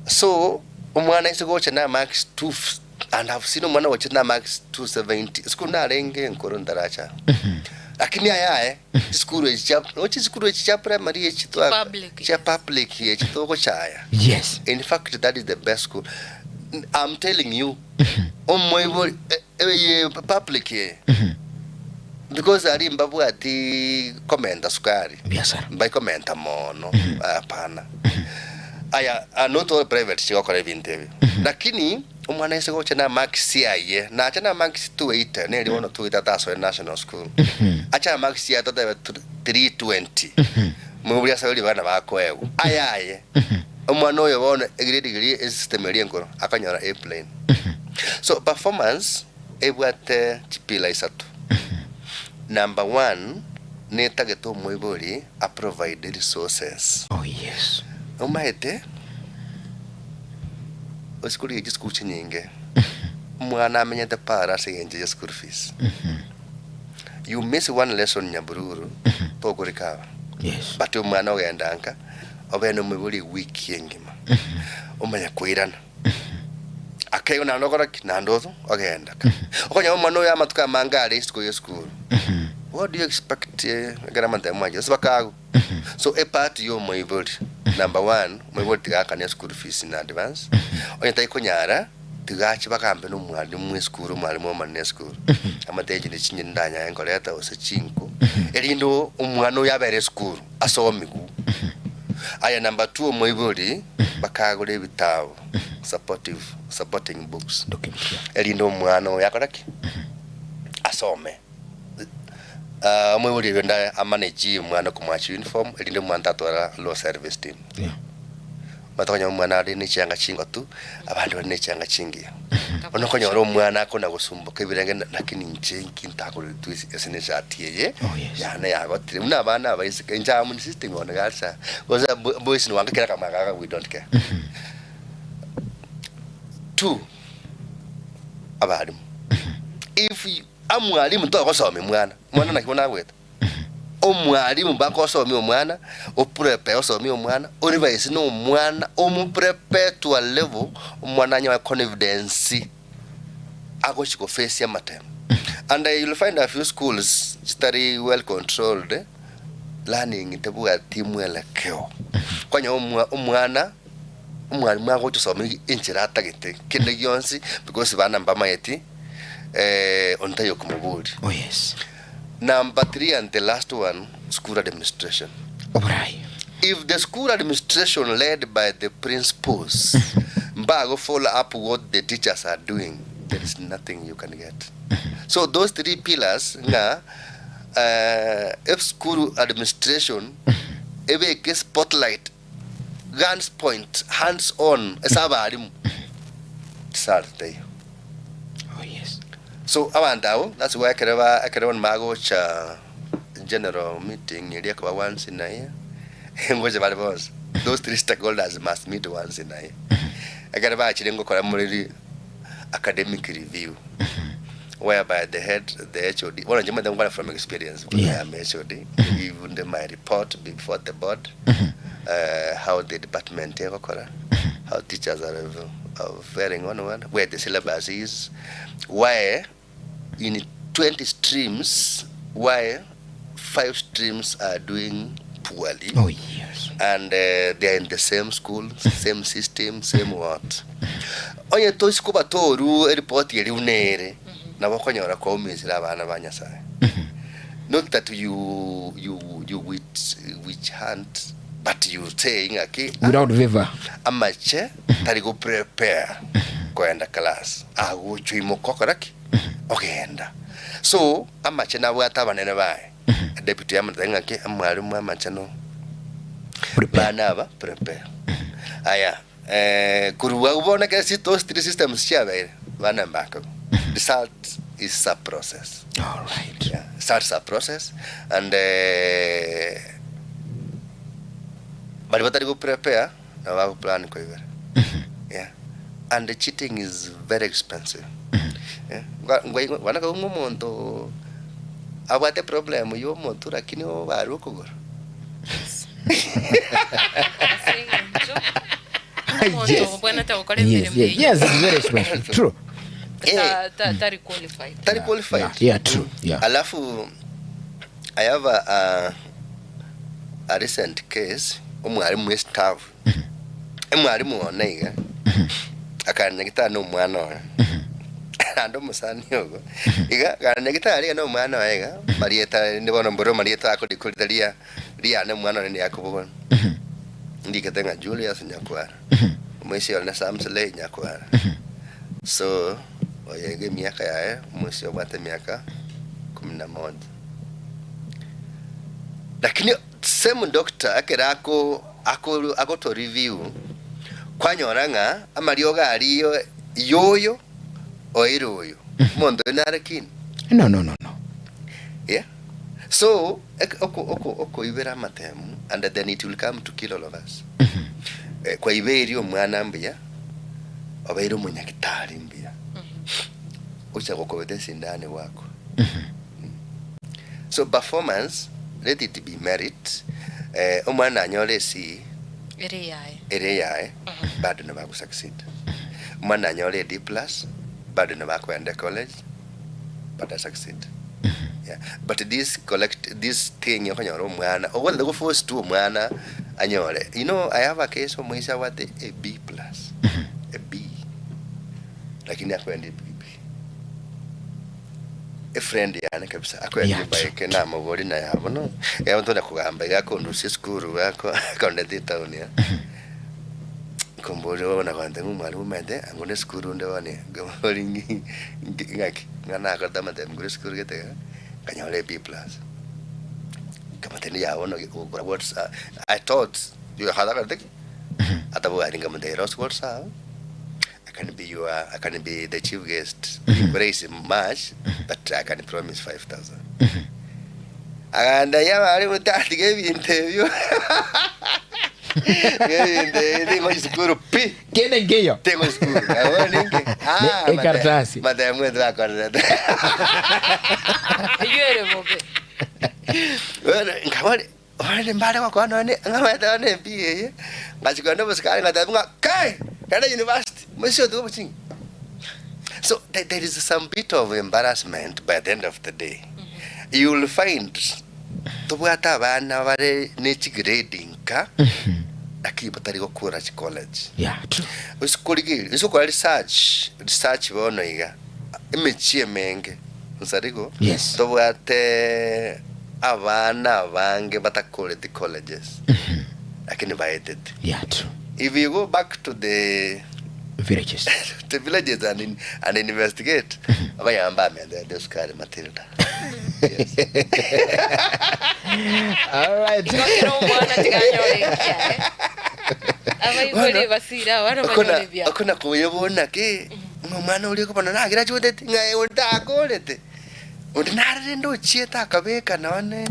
So omwana ase gocha na marks 2 and I've seen omwana gocha na marks 270 esukuru narenge enkoro ntaracha. Lakini ayaye chisukuru echi chia roche chisukuru echi chia primary echi twa Public, chia yes. public echi togochaya. Yes. In fact that is the best school. I'm telling you omoibori eye public eye because aria mbabwati komenta sukari Biasara. mbaikomenta mono hapana aya ah, not all private chigokora ebinto ebi lakini omwana ase gocha na marks aye nacha na marks 280 neri bono 280 atasoe national school acha na marks aye totebe 320 moibori asabe ribana bakoegwa aya aye omwana oyo bono egrade eria esystem eria enkoro akanyora A plain so performance ebwate chipila isato number one netagete omoibori a provide resources Oh yes. omaete osikori echi school chinyinge omwana amenyete para ase eng'encho ya school fees you miss one lesson nyabururu tokorikaba Yes. but omwana ogenda nka obe na omoibori ewiki engima omanya koirana akeigo naende okora ki naende otho ogenda ka okonyora omwana oyo amatuko amange are isiko ya esukuru what do you expect eh, ekero amatemo mwanchire ase bakago so epart ya omoibori number one omoibori tiga akane school fees in advance onye taikonyara tiga ache bagambe na omwalimu esukuru omwalimu omonene esukuru amate echi nechinyeni ndanyaye nkoreta gose chinko erinde omwana oyo abere esukuru asomigwe Aya number 2 omoibori bakagora ebitabo supportive supporting books Document, yeah. erinde omwana oyo akore ki asome Ah, omoibori oyo nda amanage omwana komoacha uniform erinde omwana tatwara low service team Yeah. Omanyete omwana are ne chianga chingotu abande bare ne chianga chingiya bono okonyora omwana akona gosumboka ebirenge lakini inche inki ntakoretwe ase ne eshati eye Oh, yes. yane yagotire buna abana abaiseke inche am insisting on girls ah, gose boys niwange kera kamaka aka we don't care Two, abalimu if you, amwalimu togosomia mwana mwana naki bono agwete Omwalimu mpaka osomie omwana, oprepare osomie omwana, orevise na omwana, omoprepare to a level omwana anyore confidence agochi goface amatemo. And you'll find a few schools chitari well controlled, learning tebwati mwelekeo. Kwanyora omwa omwana omwalimu agocha osomia enchera atagete kende gionsi because bana mbamaeti onde taiyo okomoboria. Oh yes. Number 3 and the last one, school administration. Oborai. If the school administration led by the principals mbago follow up what the teachers are doing, There is nothing you can get. So those three pillars ng'a eh, esukuru administration ebeke spotlight guns point hands on ase abarimu tisare taiyo. Oh, yes. So abanto abwo that's why ekero ba ekero bono bagocha general meeting eria ekoba once in a year ngocha bare bonsi those three stakeholders must meet once in a year. Ekero bachire ngokora more ri academic review whereby the head the HOD bono inche omanyete ngokwana from experience because I am HOD give them my report before the board how the department egokora how teachers are are faring on one where the syllabus is why in 20 streams why five streams are doing poorly Oh, yes. and uh, they are in the same school same system same what onye tosi koba toru eripoti eri unere nabo okonyora kwaumisire abana ba Nyasaye not that you you you witch, witch hunt but you say ng'aki Without favor. amache tari go prepare koenda class agochwa imoka okora ki ogenda so amache nabwate abanene baye deputy amotebia ng'aki omwalimu amache no Prepare. bana aba prepare aya eh, korwa abwo bono ekero si those three systems chiabeire bana mbakagwa result is a process All right. yeah, starts a process and eh, bari batari go prepare nabo bago plan koibera yeah and the cheating is very expensive yeah. Ngwa- ngwa- ngwana kaung'wa omonto abwate problem ya omonto lakini obarwe okogoro Ase eng'encho omonto Yes. obwenerete gokora Yes, emeremo yes, eyio yes, it's very expensive. True. Eh, ta- ta- tari qualified. tari qualified Yeah, yeah, true. Yeah. Alafu I have a, a, a recent case omwarimu we staff omwarimu one iga akanyagitari na omwana oye naende omosani ogo iga akanyagitari iga na omwana oye iga marieta rinde bono mbore marieta akorikorita ria riane omwana one niakobogora ndikete ng'a Julius Nyakwara omoisia one Samsley Nyakwara so oyo iga emiaka yaye omoisia obwate emiaka kumi na moja lakini same doctor ekero ako ako agoto review kwanyora ng'a amariogo aria yoyo oire oyo omonto oyo nare keen No, no, no, no. yeah so ek- oko oko okoibera amatemu and then it will come to kill all of us eh, kwaiberia omwana mbuya obeire omonyagitari mbuya ocha gokobeta esindani gwako so performance let it be merit eh, omwana anyore esi Ere yaye. ere yaye bado nabagusucceed omwana anyore e D plus bado nabakwenda college but I succeed yeah. but this collect this thing okonyora omwana ogothe go force tu omwana anyore you know I have a case omoisa abwate a B plus a B lakini akwenda epikipi efriend yane kabisa akwenda Yeah, ebike namobori naye abo no ebo ntonda kogamba iga akondusia esukuru ako akondete etown ya nkombori bono nakonte ng'a omwalimu omanyete ango na esukuru onde bono nkomobori ng'i ng'aki ng'a nakorete amatemu korwa esukuru gete iga nkanyora e B plus nkamotebia yaya bono gokora whatsapp I thought atabwati nkamotebia whatsapp I can be your I can be the chief guest raise much but I can promise 5000 aganda yabari mutatiga ebintu ebyo ebintu ebyo tingo sukuru pi Kende nkeyo. tingo sukuru abo ninge ah Ne- ekaratasi. madam wetu akorete Eyio ere bobe. nkabari ore mbare gwakwa none ng'amaete one MP eye ngachikona obosikari ngateba ng'a kai kanda university mosio tugo bochingi so there, there is some bit of embarrassment by the end of the day you will find tobwate abana bare ne chigrade nka lakini batari gokura chicollege Yeah, true. osikorigeri osokora research research bono iga emechie emenge nsarigo Yes. tobwate abana abange batakorete colleges lakini baetete Yeah, true. if you go back to the villages. The villages and, in, and investigate. Abayamba amenderete esukari Matilda. Yes. All right. Igo kera omwana tiganyore ekiaye. Abaibori Bono, basire abana okona banyore ebiago. okona koyebona ki ng'a omwana oria okobona nagirachueteti ng'a eh, onde akorete onde narerende ochiete akabeka nonye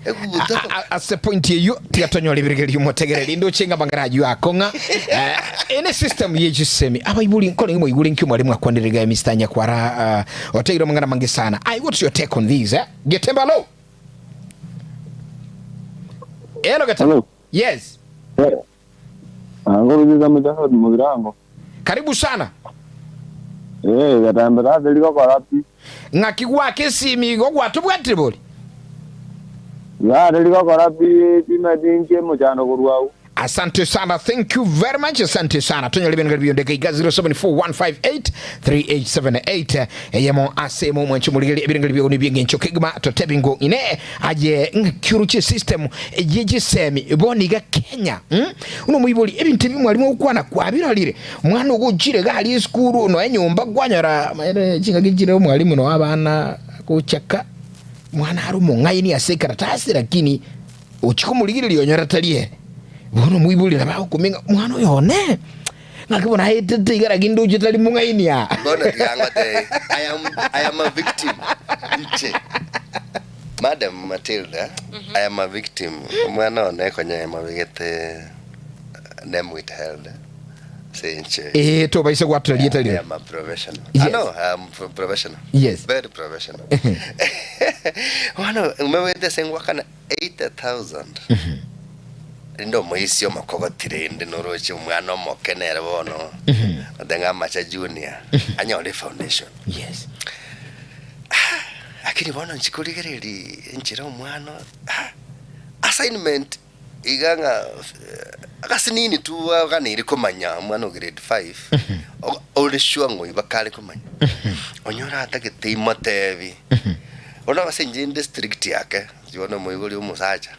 eguto Ase point eyio tiga tonyore ebirigerio motegereri ndoche ng'a amang'ana ayio akong'a eh, ene system ye chisemi abaibori nkore moigure nki omwarimu akwanire iga Mr. Nyakwara uh, oteire amang'ana mange sana I what's your take on this eh? Getemba hello Hello Getemba Hello. yes Eh. Angoruziza muchaso mugirango. Karibu sana. Eh, getembe tari gokora pi. Ng'aki gwaka esimi igo gwatobwatire bori? Yare rigokora pi timeti inche mochando korwa agwo. Asante sana, thank you very much, asante sana. Tonyore ebinto bionde iga 0741583878 eyemo ase emo mwanche morigereria ebirengererio biago nebi'engencho kegima totebi ngo ine aye ng'aki oroche system eye chisemi bono iga Kenya mm? Buna omoibori ebinto ebi mwarimu ogokwana kwabirorire mwana ogochire iga aria esukuru nonya nyomba kwanyora maene chingaki chire omwarimu noe abana agochaka mwana are omong'aini ase ekaratasi lakini ochia komorigereria onyore tari ere bono omoibori nabo agokumia ng'a mwana oyo one ng'aki bono aetete iga lakini ndoche tari mong'aini aa. Bono tiga ngotebie, I am, I am a victim. Inche. Madam Matilda, I am a victim. Omwana one konya emabegete name withheld. Ase inche. Ee, tobaisa gwatora rieta I riria. am a professional. Yes. Ah, no, I am professional. Yes. Very professional. Bono omebegete ase ngwakana 80,000. Rende omoisia omokogoti rende noroche omwana omoke nere bono ote ng'a amache junior anyore efoundation. Yes. Lakini bono inche korigereria enchera omwana ah, assignment iga ng'a agasinini tu aganeire komanya omwana o grade five ore sure ng'a oiba kare komanya onyore atagete imotebi bono ase inche inde strict ake inche bono omoibori omosacha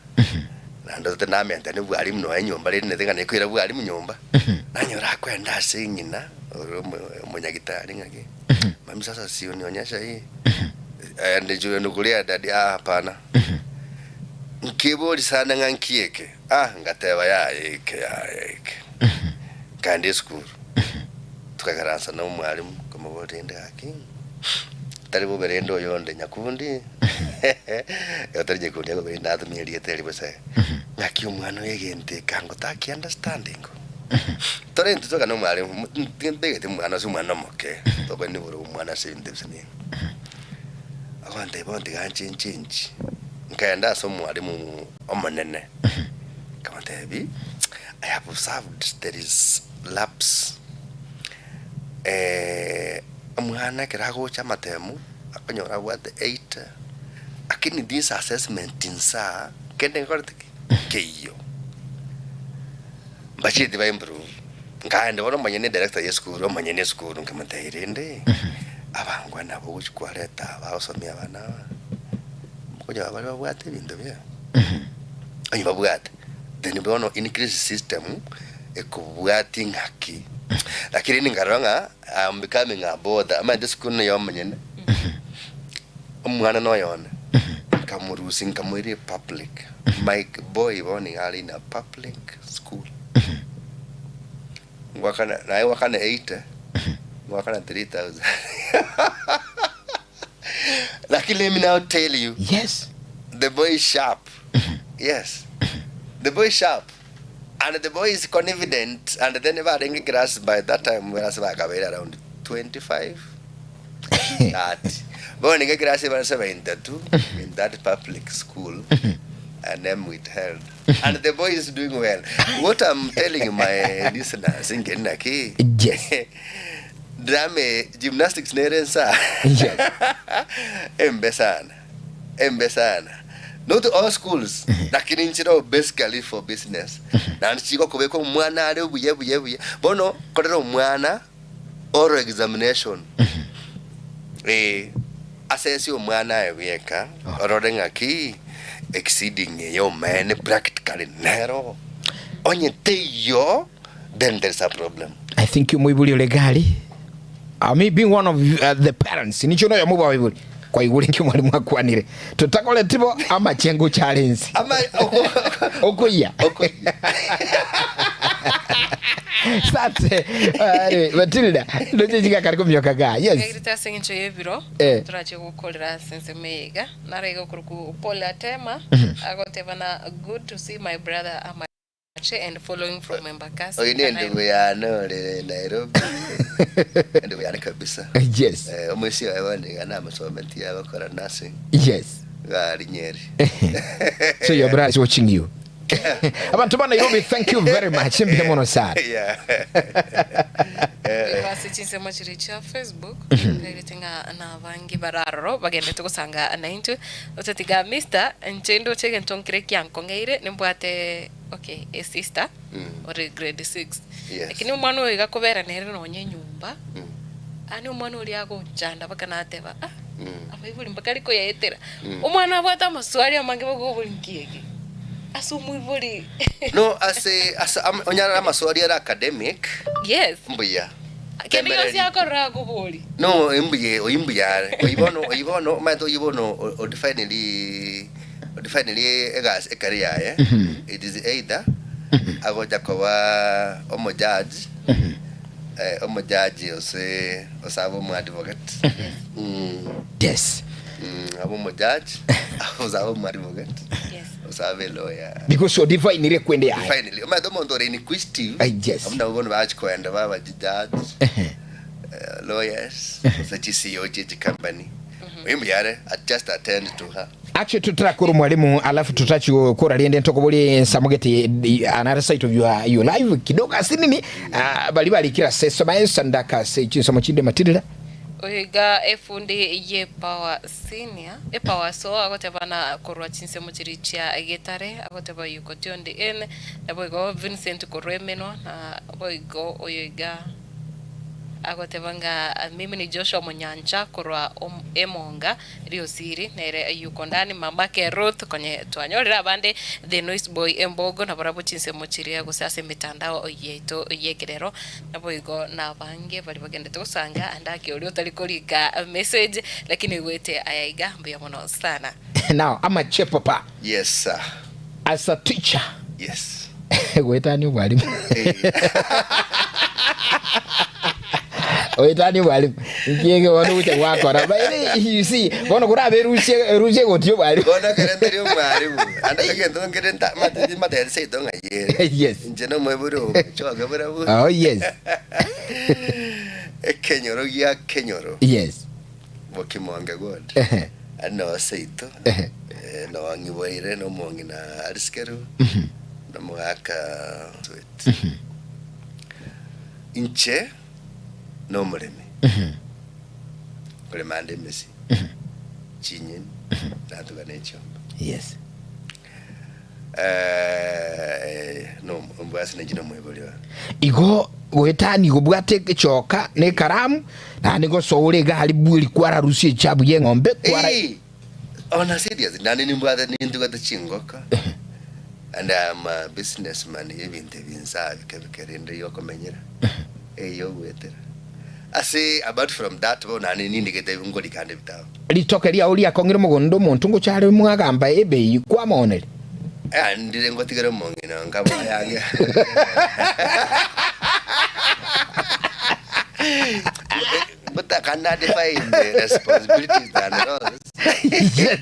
naende otete namentane bwarimu nonya nyomba rende nete ng'a nekoira bwarimu nyomba nanyora akoenda ase ng'ina ore omonyagitari ng'aki. Mami sasa si unionyesha hii Eh, ndijue nukulia dadi ah hapana nkibori sana ng'a nkieke ah ngateba yaya eke yaya eke nkaenda esukuru tukakaransa na omwalimu nkamoboria rende gaki tari bobe rende oyonde nyakundi igo tari nyakundi akobera natumia erieta eri bosa ng'aki omwana oyo egento eke ango taki understanding. Tore intwe toka nomwarimu, ntibegeti omwana ase omwana omoke, tokonywa igoro omwana ase ebinto ebise nini. Agontebia bono tiga nche nchenchi, nkaenda ase omwarimu omonene, nkamotebia, I have observed there is lapse omwana ekero agocha amatemu, akonyora abwate 80, lakini this assessment insaa, kende nkorete ki? Nkeiyo. Mbacheti ba improve. Nkaenda bono omonyene director ye esukuru, omonyene esukuru nkamotebia rende, abangwana nabo ogochia kwareta aba bagosomia abana aba, okonyora bare babwate ebinto biaye, onye babwate, then bono increase system ekobwatia ng'aki. Lakini rende nkarora ng'a I am becoming a bother, omanyete esukuru neye omonyene, omwana noyo one, nkamorusia nkamoira epublic, my boy bono iga are in a public school. Ngwakana naye gwakana 80 ngwakana 3000 lakini let me now tell you Yes. the boy is sharp yes the boy is sharp and the boy is confident and then barenge class by that time class bakabeire around 25 30 bono nigo class ebare 72 in that public school and them withheld and the boy is doing well what i'm telling my listeners inge naki Yes. drama gymnastics nere nsa Yes. embe sana embe sana not all schools lakini nchiro basically for business naende chigokobeka omwana are buya buya buya bono korera omwana oral examination eh asesi omwana aye bweka orore ng'aki exceeding eye omene practically nero onye teiyo then there is a problem. I think omoibori ore gari uh, me being one of uh, the parents ninche noyomo bwa abaibori kwaigure nki omwalimu akwanire totakoreti bo amachengo chare ense Ama okoyia Okoyia. sate uh, Matilda ndoche chigakari komioka ga yes Egirite ase eng'encho y'ebiro Eh. torache gokorera ase ensemo eye iga naro iga okorokwa Paul Atema agoteba na good to see my brother Amache and following from Embakasi Oyo ne endugu yane ore Nairobi endugu yane kabisa yes Eh, omoisia oye bono iga namosometie agokora nursing yes iga aria Nyeri so your brother is watching you abantu ba Nairobi thank you very much mbuya mono sana Yeah. Korwa ase chinsemo chiria chia Facebook nkairete ng'a nabange bare aroro bagendete gosanga naintwe otatiga Mister inche ndoche egento nkere kiankong'eire nimbwate okay a sister ore grade 6 Yes. lakini omwana oyo iga kobera nere nonye enyomba yaani omwana oria agonchanda mpaka nateba ah abaibori mbakari koyaetera omwana abwate amaswali amange bakobori nki eke ase omoibori No ase ase am- onyarore amaswali are academic yes mbuya. kende gionsi Temereri. akorora akobori No mbuya oyi mbuya are. Oyi bono oyi bono omanyete oyi bono o- o definely o definely egasi ekari yaye it is either agocha koba omojudge eh, omojaji ose ose abe omoadvocate Mm. yes Mm, abe omojaji ose abe omoadvocate Yes. ose abe lawyer because odifainire kwende yaye finally omanyete omonto ore inquisitive Ah, yes. abwo nabo bono bachi koenda baba chijaji Ehe. lawyers ose chi CEO chie chicompany oyo mbuya are just attend to her Actually tutarakora mwalimu alafu tutachikora riende ntokobori nsamugete another side of your, your life kidogo asinini uh, bali balikira sesoma esandaka se chisomo chinde matirira Oyo iga efundi ye power senior epower so agoteba na korwa chinsemo chiri chia getare agoteba yuko tuned in nabo igo Vincent korwa emenwa na boigo oyo iga agoteba ng'a mimi ni Joshua Munyancha korwa Emonga Riosiri nere yuko ndani mamake Ruth konye twanyorire abande the noise boy embogo nabarabwo chinsemo chiria gose ase emitandao yaito yekerero naboigo nabange bari bagendete gosanga ande ake oria otari korika message lakini oigwete aya iga mbuya mono sana. Now amache papa Yes sir. As a teacher. Yes. Goetania obwalimu. Goetania obwalimu. Nkiege bono gocha gwakora. But you see, bono korabe rusie rusie gotia obwalimu. Bono ekero ntari omwalimu, ande egento nkere nta matete matete seito ng'ai ere. Yes. Inche na omoibori obo choge barabwo. Oh yes. Ekenyoro gia kenyoro. Yes. Bokimonge ward. Ehe. Aria noo seito. Ehe. Eh, noo ng'iboire na omong'ina Arisikeru, na omogaka Sweti. Inche nomoremi, nkorema ande emesi, chinyeni, natuga ne chiombe. Yes. Eh, no ombwase ninche nomoibori one. Igo goetania gobwate egechoka na ekaramu, naende gosoa iga aria bweri kwararusia echabu y'eng'ombe kwara Eeh, on a serious, nane nimbwate nintugete chingoko and I am a businessman y'ebinto ebi nsa bike bike rende yokomenyera eh yogoetera ase apart from that bono nane nindigete ngorika ande ebitabu. Ritoke riao riakong'ire mogondo omonto ngocha are mwagamba ebei kwamooneri. Eh, ndire ngotigera omong'ina nkaba yange. But I cannot define the responsibilities than roles. Yes.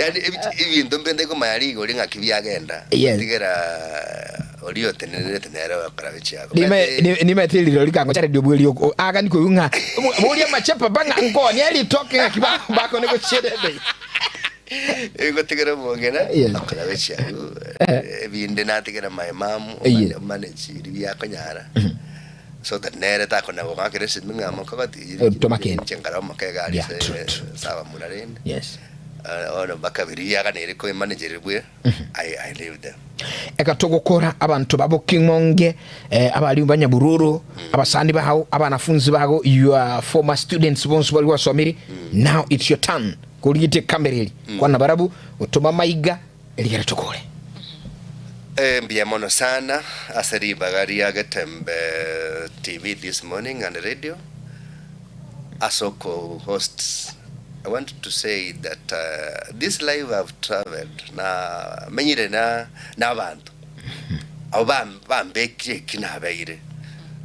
Yani ebinto mbende komanya rigori ng'aki biagenda. Yes. Tigera oria otenenerete nere ogokora bichiago. Nimaete rirori kango radio bweri agani koyu ng'a boria machepa bang'a nkonia ritoke ng'aki bakone gochiera ebei. Egotigera omong'ina Yes. akora bichiago. Ebinde natigera my mom Yes. manage riria biakonyara. So that nere takona gokakera esimi ng'a mokogoti Eh, tomakende. inche nkare omoke egari Yeah, ase true, true. sawa muna rende. Yes. Bono mpaka biria biaganire ko manager bwe I I leave them. Eka togokora abanto babo King'onge, eh, abalimu ba Nyabururu, abasani bao, abanafunzi bago, your former students bonsi bari gwasomire, now it's your turn. Korigetie camera eri, kwana barabu, otoma maiga, erigere tokore. Eh, mbuya mono sana ase ribaga ria Getembe TV this morning and radio ase oko host. I want to say that uh, this life I've traveled na menyire na nabanto abo bam- bambekire eki nabeire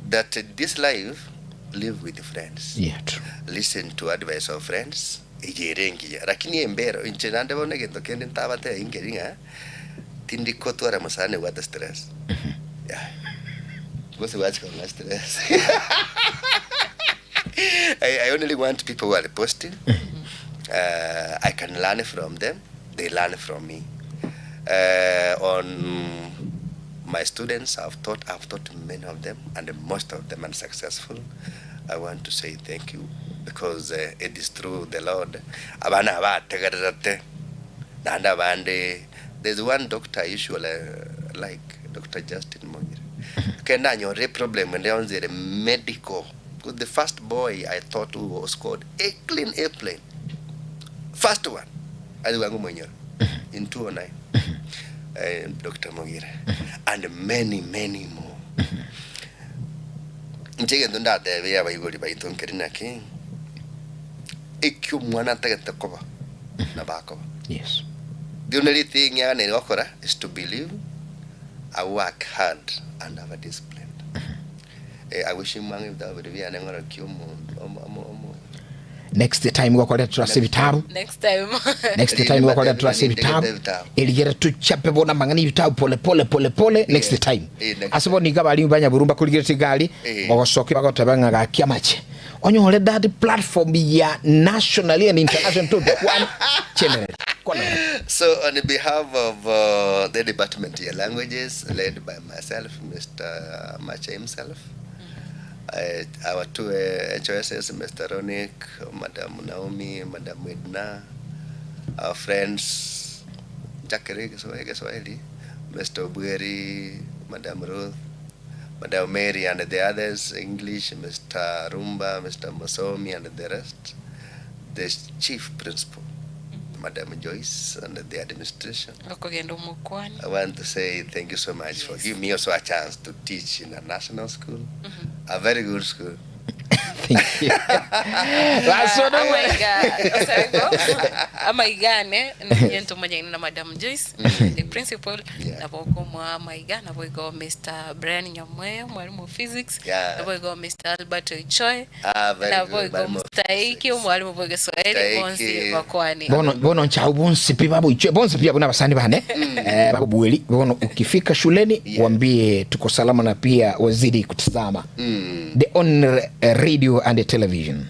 that this life live with friends Yeah, true. listen to advice of friends eye ere engiya lakini embero inche naende bono egento kende ntabatebia nkeri ng'a tindi kotwara mosani obwate stress yeah gose gwachika kong'a stress I, I only want people who are positive uh, I can learn from them they learn from me uh, on my students I've taught I've taught many of them and most of them are successful I want to say thank you because uh, it is through the Lord abana abategererete naende abande there's one doctor I usually like Doctor Justin Mogire ekero ndanyorire eproblem ende yonsi ere medical because the first boy I taught who was called a clean airplane first one aye bwango moinyore in 209 eh, Doctor Mogire and many many more inche egento ndatebie abaibori baito nkeri naki Eki omwana atagete koba, nabo akoba. Yes. The only thing aganeirie gokora is to believe, a work hard and have a discipline. Eh, I wish him ang'e ebitabu biria biane ng'orokie omonto omo omo omo Next time gokorera turase ebitabu. Next time. Next time gokorera turase ebitabu. Erigere tuchape bono amang'ana ebitabu pole pole pole pole next time. Eh, next Ase bono iga abarimu ba Nyaburumba korigeretie egari Eh. bogosokia bagoteba ng'a gaki amache. Onyore that platform ya nationally and international to kwana chemerere kwana So on behalf of uh, the Department ya Languages led by myself, Mr. Macha himself, uh, our two uh, HOSs, Mr. Ronik, Madam Naomi, Madam Edna, our friends, Jackery Kiswahili, Mr. Obueri, Madam Ruth, Madam Mary and the others, English, Mr. Rumba, Mr. Mosomi and the rest, the chief principal, Madam Joyce and the administration. Okogenda omokwani. I want to say thank you so much for Yes. giving me also a chance to teach in a national school, a very good school. Thank you. Basono Amaiga osaigo amaigane niye ntomanyaine na Madam Joyce the principal Yeah. nabo okomwa amaiga nabo igo Mr. Brian Nyamweya mwalimu wa physics Yeah. nabo igo Mr. Albert Oichoe Ah, very nabo good. igo Mwalimu wa Mr. Iki physics. omwalimu bwa Kiswahili Mr. bonsi Iki. bakwani bono bono nchau bonsi pi babu ichwe bonsi pia kuna basani bane eh, babu bweli bono ukifika shuleni Yeah. waambie tuko salama na pia wazidi kutazama the on radio and the television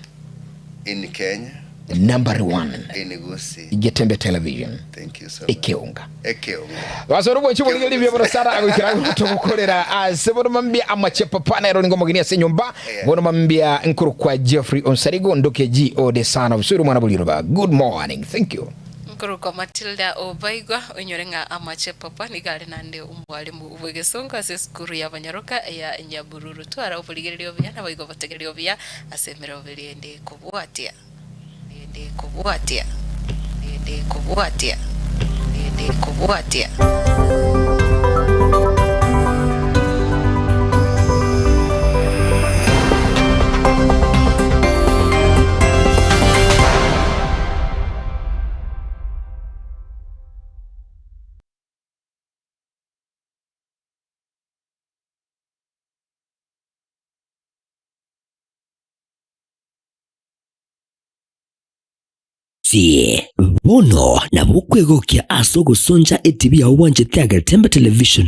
In Kenya, number one in Gusii. Getembe television Thank you so much. ekeunga Ekeunga. basoro bwenchi borigereria buya bono sara agoikera togokorera ase bono mambia amachepa panero ningo mogeni ase nyomba Yeah. bono mambia nkuru kwa Jeffrey Onsarigo ndoke G O de sana busuru mwana buliroba good morning thank you Nkorokwa Matilda Obaigwa oinyore ng'a amache papa nigo are naende omwalimu bw'egesongo ase esukuru y'abanyaroka ya Nyabururu. Twara oborigereria obuya naboigo obotegereri obuya ase emeroberi ende kobwatia ende kobwatia ende kobwatia ende kobwatia. Gusii. Bono nabo okwegokia ase ogosoncha etibi yao bwanchete ya Getembe Television.